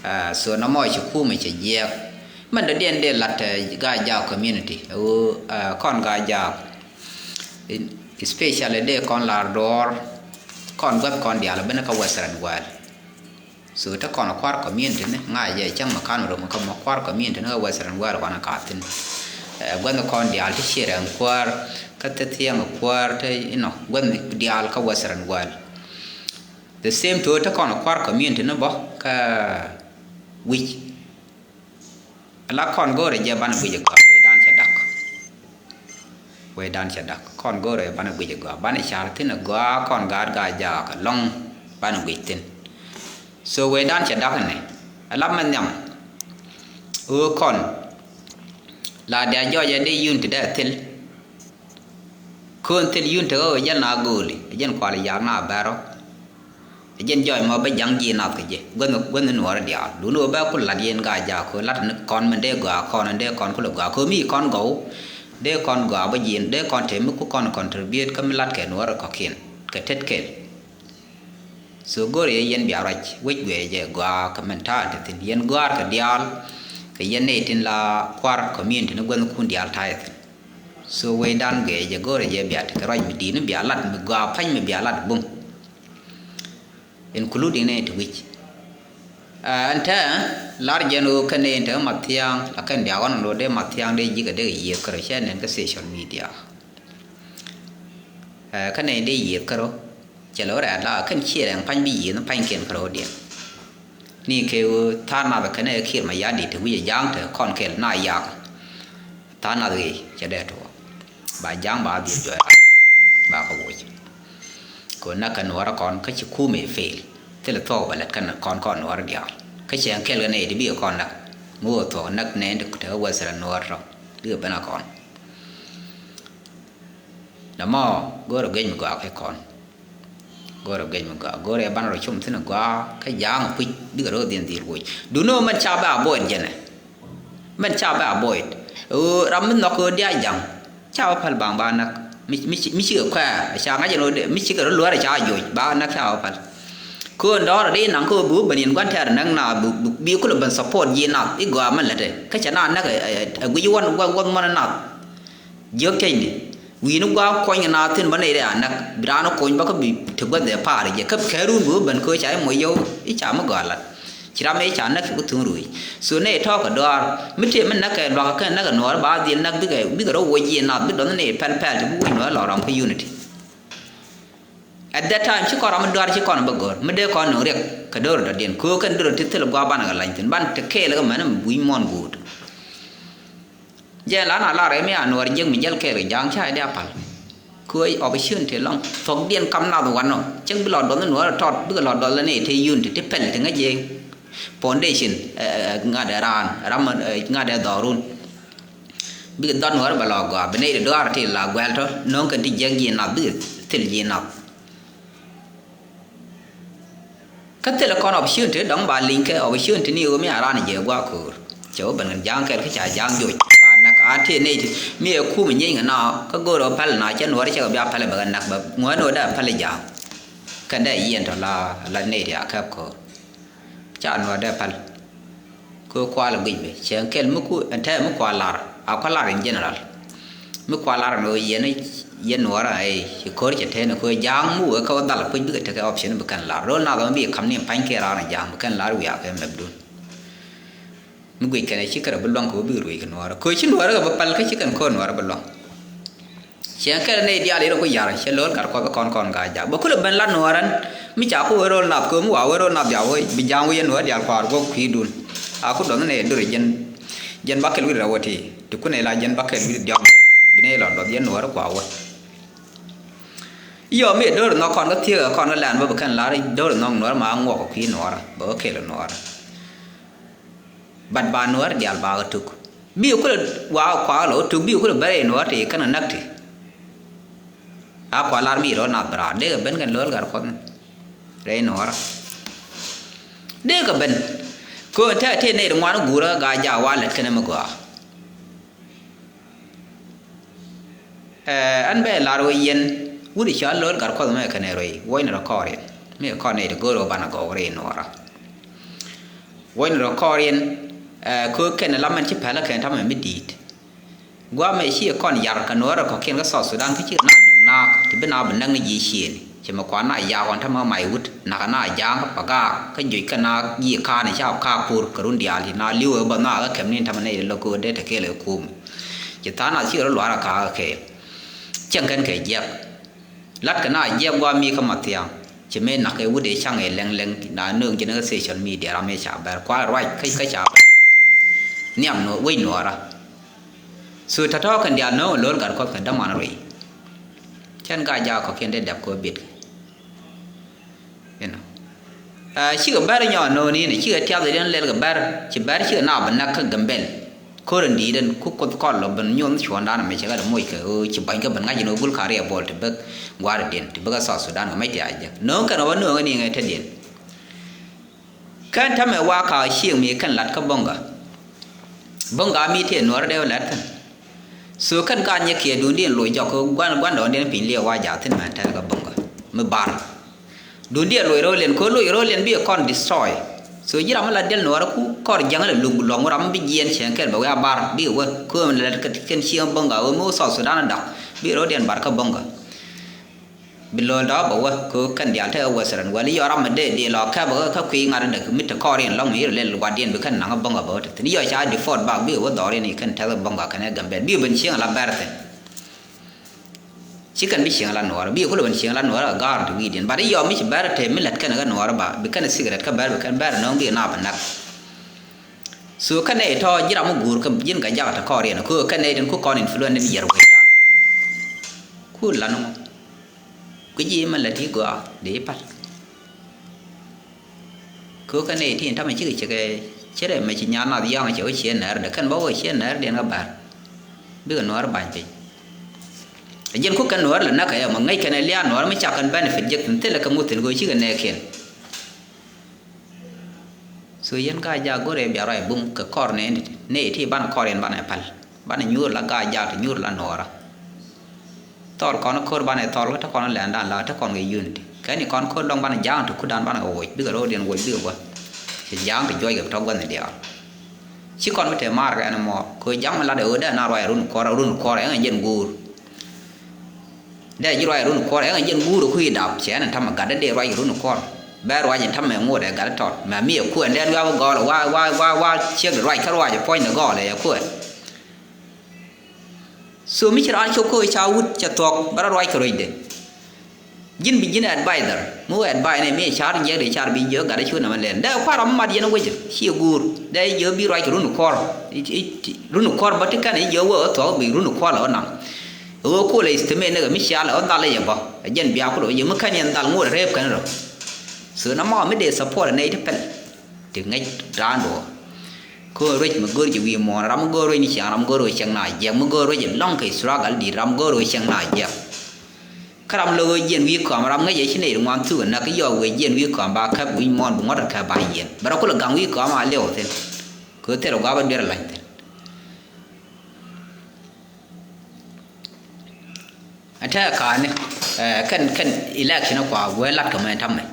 Ɛ, so nɔmɔ ci kum cɛ jiɛɛk. Mɛn dɔ̱diɛn dee la̱t, ɛ, Gaa-jaak community. Ɛ, ɣöö, ɛ, kɔn Gaa-jaak. In, especially dee kɔn lar duɔ̱ɔ̱r. Kɔn gua̱th kɔn diaal ben kä Western world. So te kɔn kua̱r community ni ŋa̱c jɛ cäŋ mi ka̱n rom kä mɔ kua̱r community ni kä Western world kɔn ɛ ka̱thi̱n. Ɛ, gua̱n kɔn diaal ti ciɛ rɛŋ kuäär kä te thiɛŋ kuäär te inɔ gua̱n diaal kä Western world. The same to te kɔn kua̱r community ni bä kä wi̱c. Ala kɔn go̱o̱rɛ jɛ banɛ guic ɛ gɔaa wecdan cɛ dak. Wecdan cɛ dak kɔn go̱o̱rɛ banɛ guic ɛ gɔaa banɛ car thi̱n ɛ gɔaa kɔn gaat Gaa-jaak ɛlɔ̱ŋ banɛ guic thi̱n. So wecdan cɛ dak ɛnɛ ɛ lap mɛ nhiam. Ɣöö kɔn la dia jɔɔc ɛ dee yun ti dee thil. Köön thil yun te ɣä ɛ jɛn na gööli ɛ jɛn kual yak na bɛ̈rɔ. Ɛ jɛn jɔɔc mɔ bä ja̱ŋ ji̱ nath kɛ jɛ guänh guänh nuɔɔrä diaal duundɛ ɣöö bɛ ku la̱t yɛn Gaa-jaak köö la̱t ni kɔn min dee gɔaa kɔn in dee kɔn kulɛ gɔaa köö mi kɔn gɔw. Dee kɔn gɔaa bä ji̱n dee kɔn te mi ku kɔn contribute kä mi la̱t kɛ nuɔɔrä kɔ̱kiɛn kɛ tet kɛl. So go̱o̱rɛ yɛ yɛn bia ruac wec guɛɛ jɛ gɔaa kɛ mentality thi̱n yɛn gɔ̱a̱r kɛ diaal. Kɛ yɛn nɛy tin la kua̱r community ni guänh kun diaal ta̱yɛ thi̱n. So wecdan gɛɛ jɛ go̱o̱rɛ jɛ bia tekɛ ruac mi di̱i̱t ni bia lat mi gɔaa pa̱ny mi bia lat bum, including nɛy ti wi̱c. Ɛn tɛ lar jɛn ɣöö kɛn nɛy in tekɛ Mathiaŋ la kɛn diaak ɣɔn in ɣöö dee Mathiaŋ dee ji̱ kɛ dee kɛ yiëëth kärɔ̱ cɛ nɛn kä social media. Kä nɛy in dee yiëëth kärɔ̱ cɛ lɛ wä rɛɛt la kɛn ciɛ rɛŋ pa̱ny bi yiëëth ni pa̱nykiɛn kärɔ̱diɛn. Ni kɛ ɣöö tha̱a̱ŋ nath kɛnɛ Kiir Mayardit te wi̱c ɛ ja̱a̱ŋ te kɔn kɛl na yak. Tha̱a̱ŋ nath ɣëë cɛ dee tuɔɔk ba ja̱a̱ŋ ba dhil juɔc ba kɛ woc. Kɛ ɣöö näk kɛ nuɔ̱ɔ̱rä kɔn kä ci kumɛ fail thilɛ thuɔɔk bɛ lät kɛn kɔn kɔn nuɔ̱ɔ̱rä diaal kä cɛ kɛl kɛ nɛy ti bikɛ kɔn näk mi ɣöö thuɔɔk näk nɛy ti te wä thilɛ nuɔ̱ɔ̱rä tɔ bikɛ ben a kɔn. Nɔmɔ go̱o̱rä guic mi gɔaa kɛ kɔn. Go̱o̱rä guic mi gɔaa go̱o̱rä ɛ banɛ rɔ cum thi̱n gɔaa kä ja̱a̱ŋ kui̱c bikɛ rɔ dhiɛn dhil woc. Duundɛ ɣöö mɛn ca bɛ avoid jɛnɛ. Mɛn ca bɛ avoid ɣöö ram mi nhɔk ɣöö diaal ja̱ŋ ca bä päl baŋ ba näk. Mi, mi, mi cikɛ kuɛɛr ca ŋa̱c ɛn ɣöö mi cikɛ rɔ luäär ca joc ba näk ca bä päl. Köön dɔ̱ɔ̱r ri naŋ kä ɣöö bi wä ben yɛn gua̱n tɛɛr näk na bi, bi, bi kulɛ ben support ji̱ nath i̱ gɔaa mɛn lätɛ kä cɛ na näk ɛ, ɛ, ɛ guic wän, wän, wän mɔn nath. Jiök tecni wi̱i̱ni gua̱a̱k kuɔny kɛ naath thi̱n bä nɛy rɛy a näk bi raan kony bä kä bi te gua̱th ɛ pa̱a̱r jɛ kä kɛ run bi wä ben köö ca i̱ moc yɔw i̱ ca mi gɔaa lat. Ci ram ëë ca näk kɛ ku thuŋ ruëëc so nɛy tɔ̱ɔ̱k kɛ dɔaar mi tëë mi näk kɛ luakä kɛn näk kɛ nuɔɔr ba dhil näk bikɛ bikɛ rɔ woc ji̱ naath bi dɔ̱nh nɛy pɛl pɛl ti bi woc nuɔɔr lɔ ram kä unity. At that time ci kɔn ram mi dɔaar ci kɔn bä gör mi dee kɔn nöŋ riɛk kɛ do̱r dɔ̱diɛn köö kɛn do̱r ti thil gua̱a̱k banɛ kɛ lany thi̱n ban te kɛɛl kɛ mɛn mi bui̱c muɔ̱ɔ̱n guut. Jɛ la na lar ɛ mi a nuɔɔr jiäk mi jäl kɛɛl kɛ ja̱a̱ŋ ca ɛ dee a pal. Kööc opportunity lɔŋ thuɔ̱kdiɛn kam nath wanɔ cäŋ bi lɔ duɔth ni nuɔɔr tɔt bikɛ lɔ duɔth ni te unity ti pɛl ti ŋäc jɛ foundation. Ŋa̱t ɛ raan ram ŋa̱t ɛ dhɔrun. Bikɛ dhɔt nuɔɔr bɛ lɔ gɔaa bi nɛy ti dɔaar ti la guɛl tɔ no̱o̱ŋ kɛn ti jiäk ji̱ nath bikɛ thil ji̱ nath. Kä thilɛ kɔn opportunity dɔ̱ŋ ba liŋ kɛ opportunity ni ɣöö mi a raan jɛ gua̱a̱k ko̱o̱r cɛ wä ben kɛn ja̱a̱ŋ kɛl kä ca ja̱a̱ŋ joc ba näk a tëë nɛy ti mi ɛ kum nyieeny kɛ na kä go̱o̱r ɣä päl na cɛ nuɔɔr cɛ kɛ bia päl ɛ bɛ kɛ näk bä ŋuäär ni ɣä dee a päl ɛ ja̱a̱ŋ. Kɛn dee yiɛn tɔ la la nɛy ti a kɛp ko̱o̱r. Ca nuɔɔr dee päl. Kɛ kual guic bɛ cɛ kɛl mi ku ɛn tɛɛ mi kual lar a kual lar in general. Mi kual lar ni ɣöö yɛn yɛn nuɔɔr a ɛ ci ko̱r cɛ tɛɛ ni kɛ ɣöö ja̱a̱ŋ mi wee kä wä dhal kuic bikɛ tekɛ option bi kɛn lar ro̱l nath ɣän bi kam ni pa̱ny kɛ rar ni ja̱a̱ŋ bi kɛn lar wiaa kɛ mɛp dun. Mi guic kɛn ɛ ci kärɛ bi luaŋ kɛ wä bikɛ ruëëc kɛ nuɔɔr kɛ ɣöö ci nuɔɔr kɛ bi päl kä ci kɛn ko̱r nuɔɔr bi luaŋ. Cieŋ kɛl nɛy diaal irɔ ku yar cɛ lo̱l gat kuɔth kɔn kɔn gaa jak bɛ kulɛ ben lat nuɔɔrän. Mi ca ku wee ro̱l nath kööm wa wee ro̱l nath diaal wee bi ja̱a̱ŋ wee yɛn nuɔɔr diaal kuaar guɔ̱k kui̱dun. A ku dɔnh nɛy dur jɛn jɛn bakɛl wi̱r rɛw wä ti ti kun ɛ la jɛn bakɛl wi̱r diɔ̱k bi nɛy lɔ dɔth yɛn nuɔɔr kua wä. Yɔ mi do̱r nhɔk kɔn kä thiek kɔn kä lɛn bä bi kɛn lar do̱r nhɔk nuɔɔr ma ŋuɔk kui̱ nuɔɔr bä kä kɛl nuɔɔr. Bat ba nuɔɔr diaal ba kä tuk bi kulɛ wa kua lɔ tuk bi kulɛ bɛrɛ nuɔɔr ti kɛn näk ti. A kua lar mi rɔ nath bra dee kɛ ben kɛn lo̱l gat kuɔth rɛy nuɔɔr. Dee kɛ ben kɛ ɣöö tɛk ti nɛy ri ŋuan guurä gaa ja wa lät kɛn mi gɔaa. Ɛn bɛ lar wä yɛn wut i̱ cɔal lo̱l gat kuɔth mɛ kɛn ɛ rɔy wuɔ̱cni rɔ kɔɔr yɛn mi kɔn nɛy ti go̱o̱r wä banɛ gɔw rɛy nuɔɔrä. Wuɔ̱cni rɔ kɔɔr yɛn ɛ köök kɛn ɛ lam ɛn ci pɛlä kɛn tamɛ mi di̱i̱t. Guamɛ ci kɔn yar kɛ nuɔɔrä kɔ̱kiɛn kä South Sudan kä cikɛ na nöŋ naak ti bi na bi näk ni ji̱ ciëëni. Cɛ mɛ kuan na yaak ɣɔn tämɛ mac wut nakä na ja̱a̱ŋ kä Pagaak kä juc kä na ji̱ ka̱a̱ni ca ka̱a̱k pur kɛ run diaal ci na li̱w ɛ bä na kä kɛm ni tämɛ nɛy lo̱k kä dee te kɛɛl ɛ kuum. Ci tha̱a̱ŋ na cikɛ rɔ luaar ɛ ka̱a̱k kä kɛɛl. Cieŋ kɛn kɛ jiɛk. Latkɛ na jiɛk gua̱a̱ mi kä Mathiaŋ. Ci mëë nak kɛ wut ëë caŋ ëë lɛŋ lɛŋ na nööŋ ji̱n kä social media ram ëë ca bɛr kua̱r ruac kä kä ca bɛr. Nhiam nuɔ wec nuɔɔra. So tɔ̱tɔ̱ kɛn diaal nööŋ lo̱l gat kuɔth kɛn däman ruëy. Cɛn ka jaak kɔ̱kiɛn dee dɛp kɛ wä bit. Inɔ. Cikɛ bɛr nyɔɔn no̱o̱ni ni cikɛ tiath idiɛn lɛl kɛ bɛr ci bɛr cikɛ na bɛ näk kä Gambel. Ko̱r in di̱i̱t ɛn ku kuoth kɔl lɔ ben nyuɔth cuɔ̱ɔ̱ŋdan ɛmɛ cɛ kɛ lɛ moc kɛ ɣöö ci buany kä ben ŋa̱c in ɣöö gul ka riɛk bɔl ti bek gua̱a̱r idiɛn ti bek ɛ South Sudan kɛ mec ti a jek no̱o̱ŋ kɛn ɣöö no̱o̱ŋ ɛn iŋɛ tetdiɛn. Kɛn täämɛ wa ka cieŋ mi kɛn lat kä Boŋga. Boŋga mi tëë nuɔ̱ɔ̱r dee wä lat thi̱n. So kɛn ka nyɛ kiɛ duundiɛn loc jɔk kä gua̱n gua̱ndɔɔŋdiɛn piny liɛw wa jaathin mɛn tɛn kä Boŋga mi bar. Duundiɛn loc rɔ̱ liɛn kɛ loc rɔ̱ liɛn bi kɔn destroy. So ji̱ ram mi la diɛl nuɔɔrä ku kɔr jiäŋä lɛ luk lɔŋ ram mi bi jiɛɛn cieŋ kɛl bɛ wee a bar bi wä kööm lɛ kɛn cieŋ bäŋ ga wee mi wä South Sudan a dak bi rɔ̱diɛn bar kä bäŋ ga. Bi lo̱l dɔ̱ bɛ wä kɛ kɛn diaal te Western World i̱ yɔ ram mi dee dee lɔ kɛp kä kui̱ ŋa̱t dee mi te kɔɔr in lɔŋ mi yir lɛl gua̱diɛn bi kɛn naŋ bäŋ ga bɛ wä te thin i̱ yɔ ca default back bi wä dhɔr in i̱ kɛn tɛth bäŋ ga kɛn ɛ Gambɛl bi ben cieŋ la bɛr thin. Ci kɛn bi cieŋ la nuɔɔrä bi kulɛ ben cieŋ la nuɔɔrä a ga̱a̱r ti wi̱i̱diɛn bat i̱ yɔ mi ci bɛr te mi lät kɛn kä nuɔɔrä ba bi kɛn secret kä bɛr bi kɛn bɛr nööŋ bi na bi näk. So kɛn nɛy tɔ̱ ji̱ ram mi guur kä ji̱n ka jak te kɔɔr yɛn ku kɛn nɛy tin ku kɔn influence ni yɛr wecdan. Ku lan ŋu ku ji̱ mɛ lät i̱ gɔaa dee i̱ pal. Kɛ ɣöö kɛn nɛy ti in tamɛ cikɛ cɛ kɛ cɛ rɛ mɛ ci nyan nath yaŋ cɛ wä ciɛ nɛɛr dɛ kɛn bä wä ciɛ nɛɛr diɛn kä bär. Bikɛ nuäär ba̱ny piny. Ɛ jɛn ku kɛn nuäär lɛ näk kɛ yɛ mɔ ŋäc kɛn ɛ lia̱a̱ nuäär mi cak kɛn benefit jek thi̱n thilɛ kɛ ŋuth thi̱n kɛ ɣöö cikɛ nɛɛkiɛn. So yɛn ka jak go̱rɛ bia ruac bum kɛ kɔr nɛy ti nɛy ti banɛ kɔr yɛn banɛ pal. Banɛ nyuur la gaa jak ti nyuur la nuɔɔrä. Thɔɔl kɔn ko̱r banɛ thɔɔl kä te kɔn lɛndan la te kɔn kɛ unity. Kɛn i̱ kɔn ko̱r dɔ̱ŋ banɛ ja̱a̱ŋ ti kudan banɛ kɛ woc bikɛ ro̱o̱diɛn woc bikɛ gua̱th. Ci ja̱a̱ŋ ti juɔc kɛ bi tɔ̱ gua̱thni diaal. Ci kɔn bi te maar kɛ ɛn mɔ kɛ ja̱a̱ŋ mi lat ɛ ɣöö dee na ruac run kuɔr run kuɔr ɛŋɛ jɛn guur. Dee ji̱ ruac run kuɔr ɛŋɛ jɛn guur ɛ kui̱ dap cɛ ɛn ɛn tamɛ gat dee dee ruac run kuɔr. Bɛ ruac ɛn tamɛ ŋot ɛ gat tɔt mɛ mi ɛ kuɛn dee luaak gɔɔl ɛ wa wa wa wa ciek de ruac kä ruac ɛ puɔ̱ny de gɔɔl ɛ ɛ kuɛn. So mi ci raan cok kä ca wut ca thuɔ̱k bä rɔ ruac kɛ ruecdɛ. Ji̱n bi ji̱n advisor mi wä advice ni mi car jiɛk di car bi jiök gat cu nɛmɛ lɛl dee kua̱r ram mi mat yɛn wecä ci guur dee jiök bi ruac kɛ run kuɔr. Run kuɔr bä ti kɛn jiök wä thuɔ̱k bi run kuɔr lɛ wä naŋ. Wä kuɔl ɛ estimate ni kɛ mi cia lɛ wä dhal yɛ bä ɛ jɛn bia kulɛ wä jiök mi kɛn yɛn dhal ŋot rɛp kɛn rɔ. So na mɔ mi dee support nɛy ti pɛl. Ti ŋäc raan duɔ̱ɔ̱r. Köör ruec mi go̱o̱r jɛ wi̱i̱ muɔ̱ɔ̱n ram mi go̱o̱r ruec ni ciaŋ ram mi go̱o̱r ruec ciaŋ na jiɛk mi go̱o̱r ruec lɔ̱ŋ kɛ struggle di̱i̱t ram mi go̱o̱r ruec ciaŋ na jiɛk. Kä ram lo̱k ɣöö jiɛn wi̱i̱ kɔam ram ŋäc ɛ ci nɛy ri ŋuan thuk ɛ näk i̱ yɔɔk wëë jiɛn wi̱i̱ kɔam ba käp wi̱c muɔ̱ɔ̱n bi ŋuɔ̱t ɛ käp ba yiɛn bɛ rɔ kulɛ gaŋ wi̱i̱ kɔam a liɛw thi̱n. Kɛ ɣöö thil ɛ gua̱a̱p ɛ duer ɛ la̱ny thi̱n. Ɛn tɛ̈ ka̱a̱ni kɛn kɛn election kua guɛ lat kɛ mɛ tamɛ.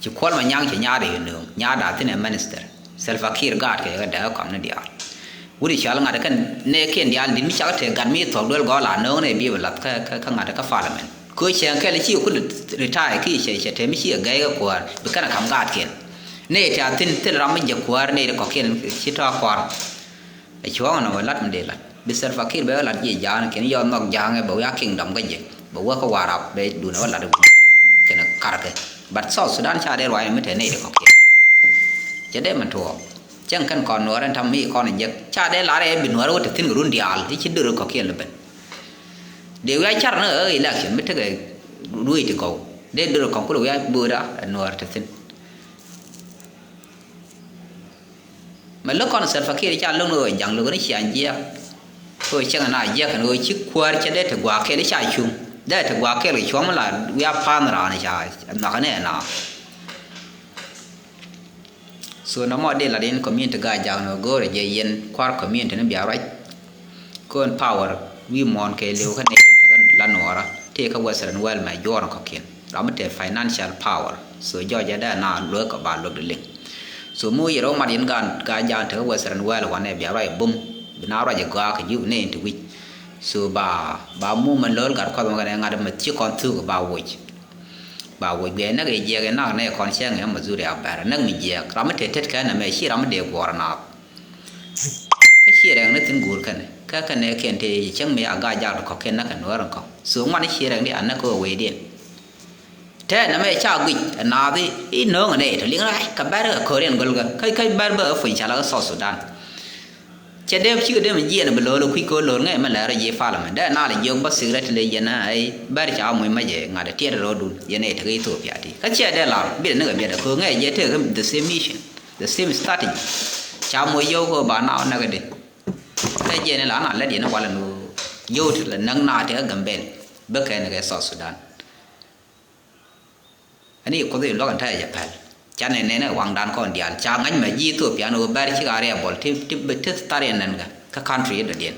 Ci Kuɔl Manyaŋ ci nyaat i̱ nööŋ nyaat a thi̱n ɛ minister. Salva Kiir gaat kɛ kɛ dɛɛ kɔam ni diaal. Wut i̱ cɔal ŋa̱t kɛn nɛɛkiɛn diaal di̱t mi cak tëë gat mi thuɔ̱k duel gɔɔl a nööŋ nɛ biɛ bi lath kä kä ŋa̱t kä parliament. Kö cɛɛŋ kɛl ci ku retire ki cɛ cɛ tëë mi ci ɛ gɛy kɛ kuäär bi kɛn ɛ ka̱m gaatkiɛn. Nɛy tëë a thi̱n thil ram mi jɛ kuäär nɛy ti kɔ̱kiɛn ci tɔ̱ a kua̱r. Ɛ cuɔ̱ɔ̱ŋ nɔmɔ lat mi dee lat bi Salva Kiir bɛ wä lat jiɛ ja̱a̱ŋ kɛn yɔɔth nhɔk ja̱a̱ŋ ɛ bɛ wä kingdom kä jɛ bɛ wä kä Warap bɛ duundɛ wä lat wi̱i̱ kɛn karkɛ. But South Sudan ca dee ruac mi te nɛy ti kɔ̱kiɛn. Cɛ dee mi tuɔɔk cäŋ kɛn kɔn nuɔɔr ɛn tam mi kɔn jek ca dee lar ɛ bi nuɔɔr wä te thi̱n kɛ run diaal i̱ ci dör kɔ̱kiɛn lɛ ben. Dee wi̱i̱ a car ni ɛ election mi tekɛ ruëëc ti gɔw dee dör kɔ̱ŋ kulɛ wi̱i̱ a bööda ɛ nuɔɔr te thi̱n. Mɛ lo̱k kɔn Salva Kiir ca lo̱k ni ɣöö ja̱ŋ lo̱k ni ciaŋ jiɛk. Kɛ ɣöö cieŋ na jiɛk kɛn ɣöö ci kuäär cɛ dee ti gua̱a̱k kɛl i̱ ca cuŋ dee ti gua̱a̱k kɛl kɛ cuɔ̱ŋ mi la wiaa pa̱a̱n raan ca nhɔakä ni ɛn a. So nɔmɔ dee lat in community Gaa-jaak ni ɣöö go̱o̱rɛ jɛ yɛn kua̱r community ni bia ruac. Kön power wi̱i̱ muɔ̱ɔ̱n kɛ li̱w kä nɛy tin tekɛ la nuɔɔrä tëë kä Western world mɛ juɔ̱ɔ̱r kɔ̱kiɛn ram mi te financial power. So jɔɔc ɛ dee na luek kɛ ba luek di liŋ. So mi wä yɛ rɔ mat yɛn Gaa-jaak tekɛ Western world wanɛ bia ruac bum bi na ruac ɛ gɔaa kɛ ji̱ nɛy in ti wi̱c. So ba ba mum ɛn lo̱l gat kuath mɛ kɛn ɛ ŋa̱t mɛ ci kɔn thuk ba woc. Ba woc guiɛ näk ɛ jiɛk ɛ nak nɛ kɔn cäŋ ɛ Missouri a bɛr näk mi jiɛk ram mi te tet kɛn ɛmɛ ci ram mi dee guɔ̱ɔ̱r naath. Kä ciɛ rɛŋ ni thi̱n guur kɛn kä kɛn ɛ kiɛn te cäŋ mi a Gaa-jaak ti kɔ̱kiɛn näk kɛ nuäär in kɔ̱k. So ŋuan i̱ ciɛ rɛŋ di a näk kä wee diɛn. Tɛɛn ɛmɛ ca guic ɛ naath i̱ no̱o̱ŋ ɛ nɛy tɔ liŋ ɛ kɛ bɛr kɛ ko̱riɛn go̱lgä kä kä bɛr bä ɛ puny ca la kä South Sudan. Cɛ dee cikɛ dee mi jiɛɛn bi lo̱o̱l kui̱ ko̱o̱l lo̱o̱l ŋäc mi lɛɛr rɔ jiɛ parliament dee naal jiök bä secretly yɛn ɛ bɛr ca muc mɛ jɛ ŋa̱t tiɛt rɔɔdun yɛn ɛ tek Ethiopia ti kä ciɛ dee lar biɛt ni kɛ biɛt ɛ ko̱o̱l ŋäc jɛ tek the same mission the same strategy. Ca muc yio̱w ko̱o̱l ba naaw näk ɛ dee kä jiɛn ɛ la na lät yɛn ɛ walɛ ni ɣöö yio̱w ti lɛ näk naath tek kä Gambel bä kɛn kɛ South Sudan. Ani Kuoth in luäk in ta̱yɛ jɛ pɛl. Canɛ nɛnɛ waŋdan kɔn diaal ca ŋa̱c mɛ ji̱ Ethiopia ni ɣöö bɛr cik a riɛbɔl ti ti bi ti thar yɛn nɛn kɛ kä country in dɔ̱diɛn.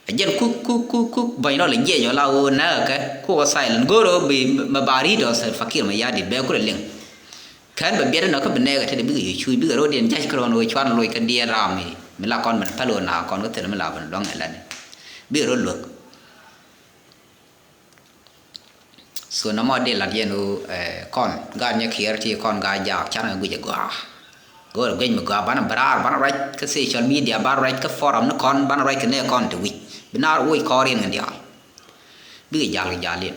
A jɛn kuk kuk kuk kuk bɔny rɔl in jiɛc ɔ la ɣöö nɛɛkɛ kɛ kuk ɔ silent go̱o̱r ɣöö bi mɛ ba ri̱t ɔ Salva Kiir mɛ ya̱a̱ dit bɛ kulɛ liŋ. Kän bɛ biɛt inɔ kä bi nɛɛkɛ tetdɛ bikɛ yɛ cuc, bikɛ rɔ̱diɛn ja̱c kärɔn ɣöö cuarɛ loc kä diɛɛr ram i̱ mi la kɔn ben päl ɣöö na kɔn kä thilɛ mi la ben luäŋ ɛ lani. Bikɛ rɔ̱ luäk. So nɔmɔ dee lat yɛn ɣöö, eh, kɔn gaat nyɛ kiɛɛr ti kɔn gaat jaak canɛ guic ɛ gɔaa. Go̱o̱rɛ guic mi gɔaa banɛ bɛ raar banɛ ruac kä social media banɛ ruac kä forum ni kɔn banɛ ruac kɛ nɛɛ kɔn te wi̱c. Bi naar woc kɔɔriɛn kɛ diaal. Bikɛ jal kɛ jal yɛn.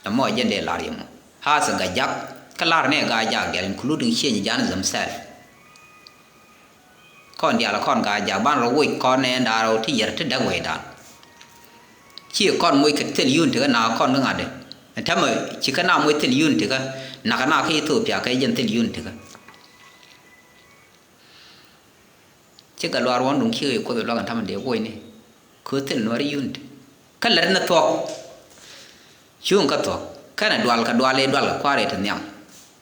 Nɔmɔ jɛn dee lar yɛ mɔ. Hasɛ Gajak kä lar nɛ Gajak dial including Cieny Jan themselves. Kɔn dial kɔn Gajak ban rɔ woc kɔn nɛ ndaarɔ ti yɛr ti däk wecdan. Ci kɔn moc kɛ thil yun tikä na kɔn kä ŋa̱t dee. Ɛn täämɛ ci kä na moc thil yun tikä. Nakä na kä Ethiopia kɛ jɛn thil yun tikä. Cikɛ luaar wä duŋ cikɛ kuoth luaak ɛn tamɛ dee woc ni. Kɛ thil nuäär yunit. Kä lät ni thuɔ̱k. Cuŋ kä thuɔ̱k. Kɛnɛ dual kɛ dual i̱ dual kɛ kua̱r i̱ ti nhiam.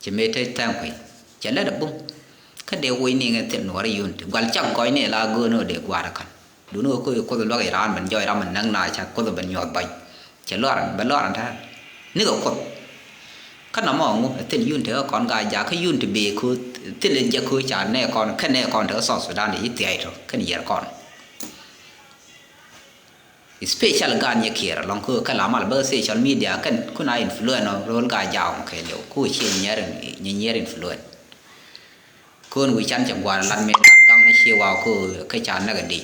Cɛ mëë te tha̱a̱ŋ kui̱. Cɛ lät ɛ bum. Kä dee woc ni ŋɛ thil nuäär yunit. Gual cak gɔc ni la göön ɔ dee gua̱a̱r ɛ ka̱n. Duŋni ɣöö kuoth luäk i̱ raan ben jɔɔc ram in näk na ca kuoth ben nyuɔth ba̱ny. Cɛ luaar bɛ luaar ɛn tɛ̈ɛ̈n nikɛ kuoth. Kä nɔmɔ ŋu ɛ thil yun tekä kɔn Gajak kä yun ti bëë köö thil jɛ köö ca nɛɛ kɔn kä nɛɛ kɔn tekä South Sudan ti ci thia̱a̱c tɔ kɛn yiɛr kɔn. Especially gaat nyɛ kiɛɛr ɛlɔ̱ŋ köö kä la mal bä social media kɛn kun a influence ɔ ro̱l Gajak ɔ kɛɛliw ku ciɛ nyiɛr nyiɛr influence. Köön wi̱i̱ can cɛ gua̱a̱r lat mëë da̱ŋ gaŋ ni cie waw köö kä ca näk ɛ dec.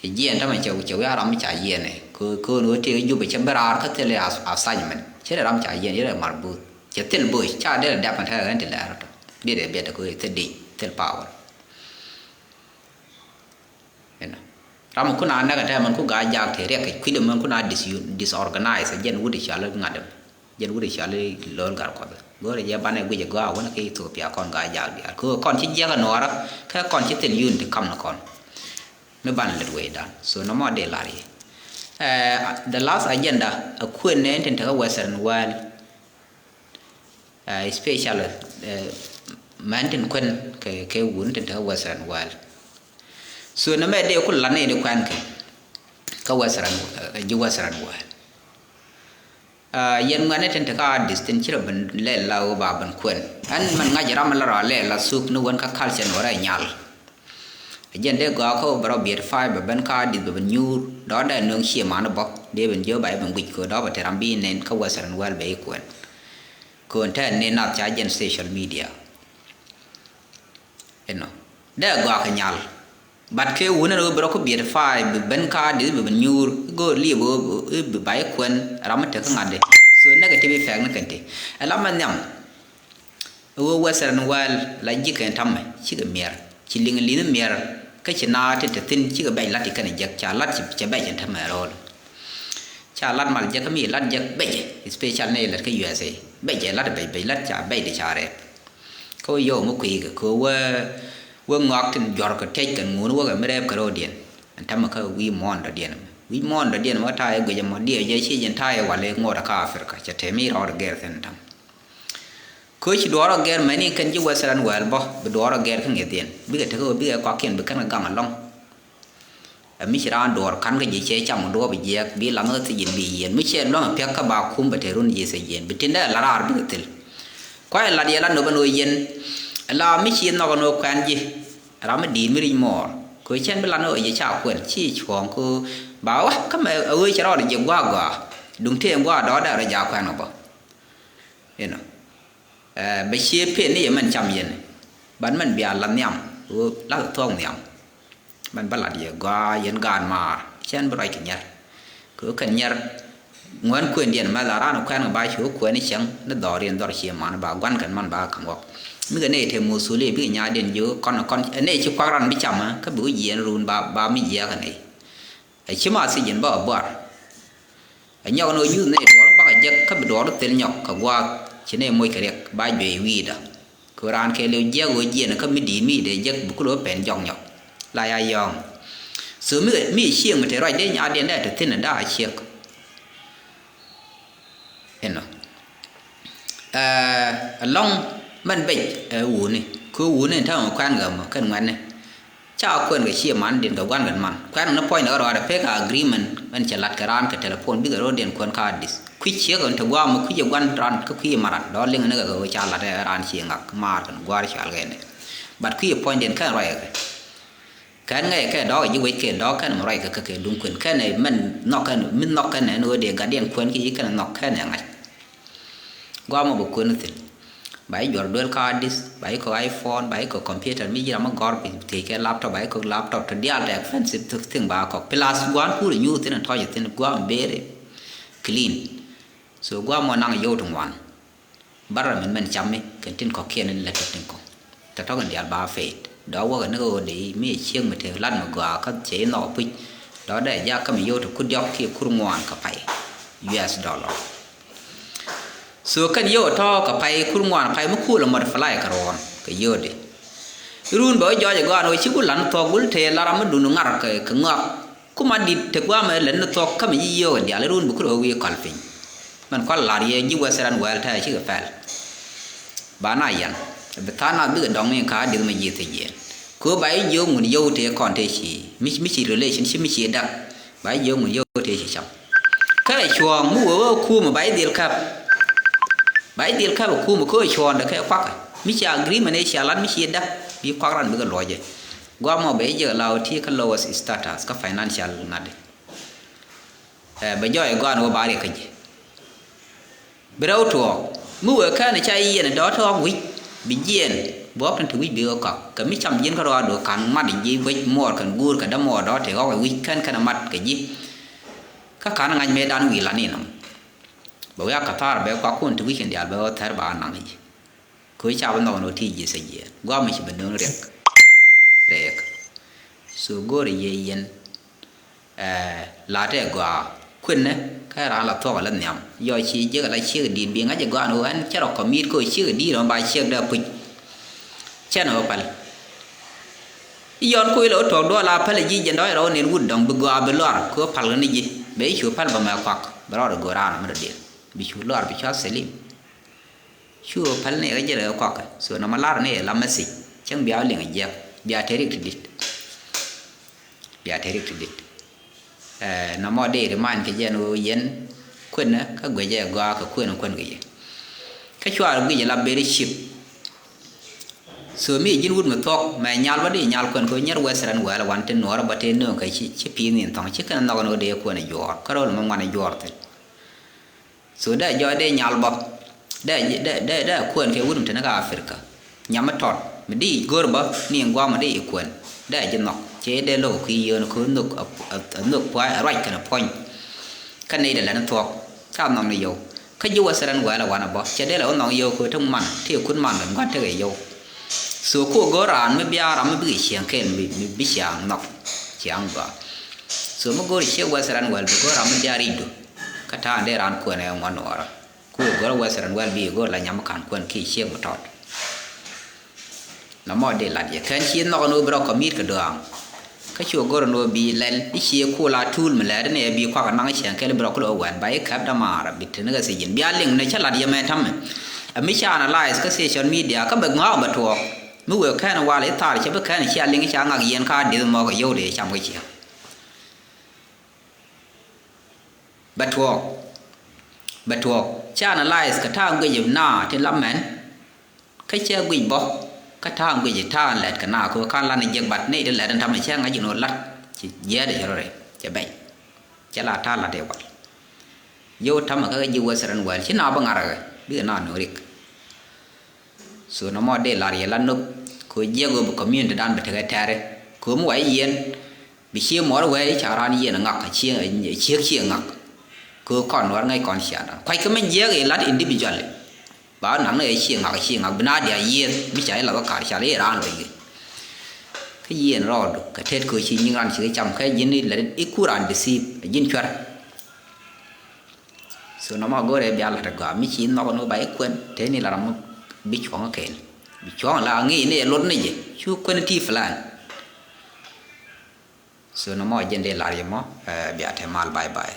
Cɛ jiɛɛn tämɛ cɛ cɛ wi̱i̱ a ram mi ca jiɛɛn ɛ köö köön wee tëë Jubɛ cɛ bi raar kä thil ɛ assignment cɛ dee ram ca jiɛɛn yet ɛ mar buth cɛ thil boc ca dee dɛp ɛn tɛ̈ɛ̈n ti lɛɛr tɔ dee dee biɛt ɛ köö thil dec thil power. Inɔ ram kun a näk ɛn tɛ̈ɛ̈n mɛn ku Gajak tëë riɛk kɛ kui̱dɛ mɛn kun a dis disorganize ɛ jɛn wut ɛ cɔal i̱ ŋa̱t ɛmɛ. Jɛn wut i̱ cɔal i̱ Lo̱l Gatkuɔth. Go̱o̱rɛ jɛ banɛ guic ɛ gɔaa wänɛ kɛ Ethiopia kɔn Gajak diaal. Kɛ kɔn ci jiäk ɛ nuɔɔrä, kɛ kɔn ci thil yun ti kam ni kɔn. Mi banɛ lät wecdan. So nɔmɔ dee lar yɛ. Eh, the last agenda, a kuën nɛ in tin tekä Western world. Eh, especially, eh, mɛn tin kuën kɛ, kɛ wun tin tekä Western world. So nɔmɛ dee ku lan ni di kuɛn kɛ, kä Western, eh, ji̱ Western world. Ah, yɛn ŋuɛ̈tni tin te kä Addis tin ci rɔ ben lɛl la ɣöö ba ben kuɛn. Ɛn mɛn ŋa̱c ram la rɔ lɛl la thuk ni wän kä culture ni wä rɛ nyal. Ɛ jɛn dee gɔaa kä ɣöö bɛ rɔ beautify bɛ ben kä Addis bɛ ben nyuur. Dɔ̱ɔ̱dɛ nöŋ cie man bä. Dee ben jiö ba jɛ ben guic kɛ ɣöö dɔ̱ɔ̱ bɛ te ram bi nen kä Western world bɛ i̱ kuɛn. Kɛ ɣöö tɛn ni nath ca jɛn social media. Inɔ dee gɔaa kɛ nyal. But kɛ wun ɛn ɣöö bi rɔ kä beautify bi ben kä Addis bi ben nyuur i̱ go̱o̱r liep ɣöö i̱ bi ba i̱ kuɛn ram mi tek kä ŋa̱t dee. So negative effect ni kɛn ti. Ɛ la mɛ nhiam. Ɣöö Western world la ji̱ kɛn ta̱mɛ cikɛ miɛr ci liŋ li̱n miɛr. Kä ci na ti te thi̱n cikɛ bɛc lat ti kɛn jek ca lat ci cɛ bɛc ɛn ta̱mɛ ro̱o̱l. Ca lat mal jek kä mi lat jek bɛc especial ni lät kä U S A. Bɛc ɛ lat bɛc bɛc lat ca bɛc di ca rɛɛp. Kä wä yɔw mi kui̱ kɛ kɛ wä wä ŋɔak tin juɔ̱r kɛ tec kɛn ŋun wä kɛ mi rɛɛp kɛ ro̱o̱diɛn. Ɛn tämɛ kä wi̱i̱ muɔ̱ɔ̱n dɔ̱diɛn ɛmɛ wi̱i̱ muɔ̱ɔ̱n dɔ̱diɛn ɛmɛ ta̱a̱ yɛ guic ɛmɔ diɛ jɛ ci jɛn ta̱a̱ yɛ wal i̱ ŋuɔ̱t ɛ kä Africa cɛ tɛm i̱ rɔɔd gɛr thin ɛn tämɛ. Kä ci duɔɔr ɔ gɛr mɛni kɛn ji̱ Western world bä bi duɔɔr ɔ gɛr kä ŋi̱ethiɛn bikɛ tekɛ wä bikɛ kɔakiɛn bi kɛn kɛ gaŋ ɛlɔ̱ŋ. Ɛ mi ci raan duɔɔr ka̱n kä ji̱ cɛ cam duɔɔp jiɛɛk bi laŋ kä thiec ji̱n bi yiɛn mi cɛ luäŋ piäk kä ba kum bɛ te run ji̱ thiec jiɛn bi tin dee la raar bikɛ thil. Kuay lat yɛ la nop ɛn ɣöö yɛn la mi ci nhɔk ɛn ɣöö kuɛn ji̱ ram mi di̱i̱t mi ric mɔɔr kɛ ɣöö cɛn bi lat ni ɣöö yɛ ca kuɛn ci cuɔ̱ɔ̱ŋ kɛ ɣöö ba wä kä mɛ ɛ ɣöö cɛ rɔɔd ji̱ gua̱a̱k gɔaa duŋ tëë gua̱a̱k dɔɔdɛ rɔ jaak kuɛn ɔ bä. Inɔ Ɛ bɛ cie pen ni yɛ mɛn cam yɛn. Ban mɛn bia la nhiam ɣöö lath thuɔ̱k nhiam. Mɛn bä lat yɛ gɔaa yɛn gaat maar cɛn bi ruac kɛ nyɛr. Kɛ ɣöö kɛn nyɛr ŋuɛn kuëndiɛn mɛ la raan kuɛn kɛ ba ci ɣöö kuɛn i̱ cäŋ ni dhɔriɛn dhɔr cie man ba gua̱n kɛn man ba ka̱m ɣɔk. Mi kɛ nɛy te muthuli bikɛ nyaatdiɛn ji̱ ɣöö kɔn kɔn ɛ nɛy ci kuak ran bi cam ɛ kä bi wä jiɛɛn run ba ba mi jiɛɛk kɛ nɛy. Ɛ ci ma thiec in bä ɛ buar. Ɛ nyɔk ni ɣöö nyuth nɛy duɔɔr bakɛ jek kä bi duɔɔr thil nyɔk kɛ gua̱a̱th ci nɛy moc kɛ riɛk ba juɛc wi̱i̱dä. Kɛ ɣöö raan kɛɛliw jiɛk ɣöö jiɛn kä mi di̱i̱t mi dee jek bi kulɛ wä pɛn jɔk nyɔk la ya yɔ̱ɔ̱ŋ. So mi mi cieŋ mi te ruacdɛ nyaatdiɛn dee te thi̱n ɛ da̱a̱ ciek. Inɔ ɛlɔ̱ŋ mɛn bec ɛ wuni kɛ wuni in täämɛ kuɛn gɛmɔ kɛn ŋuɛ̈tni. Ca kuɛn kɛ cie man din kɛ gua̱n kɛn man kuɛn ni puɔ̱ny ni kɛ rɔɔdɛ pek agreement mɛn cɛ lat kɛ raan kɛ telephone bikɛ ro̱o̱diɛn kuɛn ka Addis. Kui̱ ciek ɛn te guam mi kui̱ ɛ gua̱n ran kä kui̱ ɛ maran dɔ̱ liŋ ni kɛ kɛ ɣöö ca lat ɛ ran cie ŋak maar kɛn gua̱a̱r cual kɛn ɛ. But kui̱ ɛ puɔ̱ny den kɛn ruac ɛ kɛ. Kɛn ŋɛc kɛ dɔ̱k ɛ ji̱ wec kɛ dɔ̱k kɛn mi ruac kɛ kɛ kɛ duŋ kuën kɛn ɛ mɛn nhɔk kɛn mi nhɔk kɛn ɛ ni ɣöö dee gat diɛn kuën ki ji̱ kɛn ɛ nhɔk kɛn ɛ ŋa̱c. Guam ɛ bi kuën thi̱n. Ba ji̱ juɔr duel ka disk, ba ji̱ kɔk iPhone, ba ji̱ kɔk computer, mi ji̱ ram mi gɔr bi thiec kɛ laptop, ba ji̱ kɔk laptop, to dial tɛ expensive thing ba kɔk. Plus guan kur nyuur thi̱n, tɔc thi̱n, guam very clean. So guam mɔ naŋ yio̱w ti ŋuan. Barra min mɛn cam mi kɛn tin kɔk kiɛn in lät tin kɔk. Tɔ̱tɔ̱ kɛn dial ba faith. Dɔ̱ wäkɛ ni ɣöö dee mi ciek mi te lat mi gɔaa kä cɛ inɔ puc. Dɔ̱ dee jak kä mi yio̱w ti kur diɔk kiɛ kur ŋuan kɛ pay U S dollar. So kɛn yio̱w tɔ̱ kɛ pay kur ŋuan pay mi kuul ɛ multiply kɛ ruɔ̱n kɛ yio̱w di. Run bɛ wä jɔɔc ɛ gɔaa ni wä ci ku lan thuɔ̱k wul tëë la ram mi dun ŋar kɛ ŋɔak. Ku man dit te guamɛ lät ni thuɔ̱k kä mi ci yio̱w ɛ diaal run bi kur ɛ wä wi̱i̱ kɔl piny. Mɛn kual lar yɛ ji̱ Western world tɛɛ cikɛ pɛl. Ba na yɛn bi tha̱a̱ŋ nath bikɛ dɔŋ ni ka dieth mi ji̱ thiec yɛn. Kö ba i̱ jiök ŋun yio̱w tëë kɔn tëë ci mi ci relationship mi ci dak. Ba i̱ jiök ŋun yio̱w tëë ci cam. Kä cuɔ̱ɔ̱ŋ mi wee wee kumɛ ba i̱ dhil käp. Ba i̱ dhil käp ɛ kumɛ kä cuɔ̱ɔ̱ŋdɛ kɛ kuakä mi ci agreement ëë cia lat mi ci dak bi kuak ran bikɛ luɔcɛ. Guamɔ bɛ i̱ jiäk la wä ti kä lowest status kä financial ŋa̱t. Ɛ bɛ jɔɔc ɛ gɔaa ni wä ba riɛk kä ji̱. Bi rɛw tuɔɔk mi wëë kɛn ca yiɛn dɔ̱ tɔ̱ɔ̱k wi̱c bi jiɛɛn buɔ̱k tin te wi̱c bi ɣä kɔk kɛ mi cam ji̱n kä rɔɔdu ka̱n mat ji̱ wec muɔɔr kɛn guur kɛ dämuɔɔr dɔ̱ te ɣɔk wi̱c kɛn kɛn mat kɛ ji̱. Kä ka̱n ŋa̱c mëëdan wi̱i̱ lan inɔm. Bɛ wi̱i̱ a kathar bɛ kuak kun te wi̱c kɛn diaal bɛ ɣä thɛr ba naŋ ji̱. Kö ca bi nhɔk ni wä ti ji̱ sɛ jiɛɛn guam mi ci bi döŋ riɛk. Riɛk. So go̱o̱rɛ yɛ yɛn. Ɛ, latɛ gɔaa kuenɛ kä raan la thuɔk la nhiam yɔ ci jiäk la ciek di̱i̱t bi ŋa̱c ɛ gɔaa ni ɣän cɛ rɔ kɔmiit kä ciek di̱i̱t ɣän ba ciek dee puc. Cɛn ɣä päl. I̱ yɔn kui̱ la wä tuɔk duɔl a päl ɛ ji̱ jɛn dɔ̱c rɔw nin wut dɔ̱ŋ bi gɔaa bi luar kɛ ɣä päl ɣä ni ji̱ bɛ i̱ cu päl bä mɛ kuak bɛ rɔɔd ɛ go̱o̱r raan mɛ rɔ diɛl bi cu luar bi cua selim. Cu päl ni kä jɛ rɛ kɔkɛ so nɔmɔ lar ni la message cäŋ bia liŋ jiɛk bia te rik ti dit. Bia te rik ti dit. Ɛ nɔmɔ dee remind kɛ jɛn ɣöö yɛn kuenä kä guecɛ gɔaa kɛ kuenä kuɛn kɛ yɛ. Kä cuarɛ guic la very cheap. So mi ji̱n wut mi thuɔ̱k mɛ nyal bä dee nyal kuɛn kɛ nyɛr Western world wan ti nuɔrä bä te nööŋ kɛ ci pi̱i̱n in thɔŋ ci kɛn nhɔk ni ɣöö dee kuɛn juɔɔr kä ro̱l mɛ ŋuan juɔɔr thi̱n. So dee jɔɔc dee nyal bä dee dee dee kuɛn kɛ wut mi teni kä Africa. Nyam mi tɔt mi di go̱r bä ni in guam mi di i kuɛn dee ji̱ nhɔk cɛ dee lo̱k kui̱ yio̱o̱n kɛ nhök a nhök pua̱a̱c a ruac kɛn a puɔ̱ny. Kä nɛy dee lɛn thuɔ̱k kä a nhɔk ni yio̱w kä ji̱ Western world a wanɛ bä cɛ dee lɛ wä nhɔk yio̱w kɛ ti man ti kut man kɛ gua̱n tekɛ yio̱w. So ku go̱r raan mi bia ram mi bikɛ ciɛŋ kɛl mi bi ciaŋ nhɔk ciaŋ gɔaa. So mi go̱r ciek Western world bi go̱r ram mi bia ri̱cdu. Kä ta̱a̱ dee raan kuɛn ɛ ŋuan nuɔɔrä ku go̱r Western world bi go̱r la nyam ka̱n kuɛn ki ciek mi tɔt. Nɔmɔ dee lat yɛ kɛn ci nhɔk ni wä bi rɔ kɔmit kɛ dɔ̱a̱ŋ. Kä ci wä go̱r ni wä bi lɛl i̱ ci ku la tuul mi lɛɛt ni ɛ bi kuak naŋ ciɛŋ kɛl bi rɔ ku lɛ wä wɛn ba i̱ kɛp damaar bi te ni kɛ thiec ji̱n bia liŋ ni cä lat yɛ mɛ ta̱mɛ. Ɛ mi ca analyze kä social media kä bɛ ŋɔak bɛ tuɔɔk mi wëë kɛn wal i̱ thar cɛ bi kɛn cia liŋ ca ŋak yɛn ka dieth mɔk ɛ yio̱w dee cam kɛ ciɛŋ. Bɛ tuɔɔk bɛ tuɔɔk ca analyze kɛ ta̱a̱ guic na tin la mɛn. Kä cɛ guic bä kä ta̱a̱ guic ta̱a̱ lɛt kɛ na kɛ kan lan jiɛk bat ni ti lɛt in tamɛ cɛ ŋa̱c in wä lat ci jiɛɛt cɛ rɔ rɛ cɛ bɛny. Cɛ la ta̱a̱ lat iwal. Yio̱w tamɛ kä ji̱ Western world ci na bä ŋa̱rä kɛ bikɛ na nöörik. So nɔmɔ dee lar yɛ la nop kɛ jiɛk wä bi community dan bi tekɛ tɛɛri kɛ mi wa i̱ yiɛn. Bi cie muɔr wee i̱ ca raan yieen ŋak a cie ciek cie ŋak. Kö kɔn nuɔr ŋäc kɔn cia dan kuac kä min jiɛɛk i̱ lat individually. Ba naŋ ni ɛ cie ŋak cie ŋak bi na dia yieth mi ca i̱ lath kä kar cal i̱ raan wec. Kä yieen rɔɔdu kɛ tet kö ci nyiŋ ran ci kɛ cam kɛ ji̱n i̱ lat i̱ kur raan bi thiip ji̱n cuɛr. So nɔmɔ go̱rɛ bia lat ɛ gɔaa mi ci nhɔk ni ba i̱ kuɛn te ni la ram bi cuɔ̱ŋ kɛɛl bi cuɔ̱ŋ la ŋi̱i̱c ni ɛ lot ni jɛ cu kuɛn ti plan. So nɔmɔ jɛn dee lar yɛ mɔ bia te mal bye bye.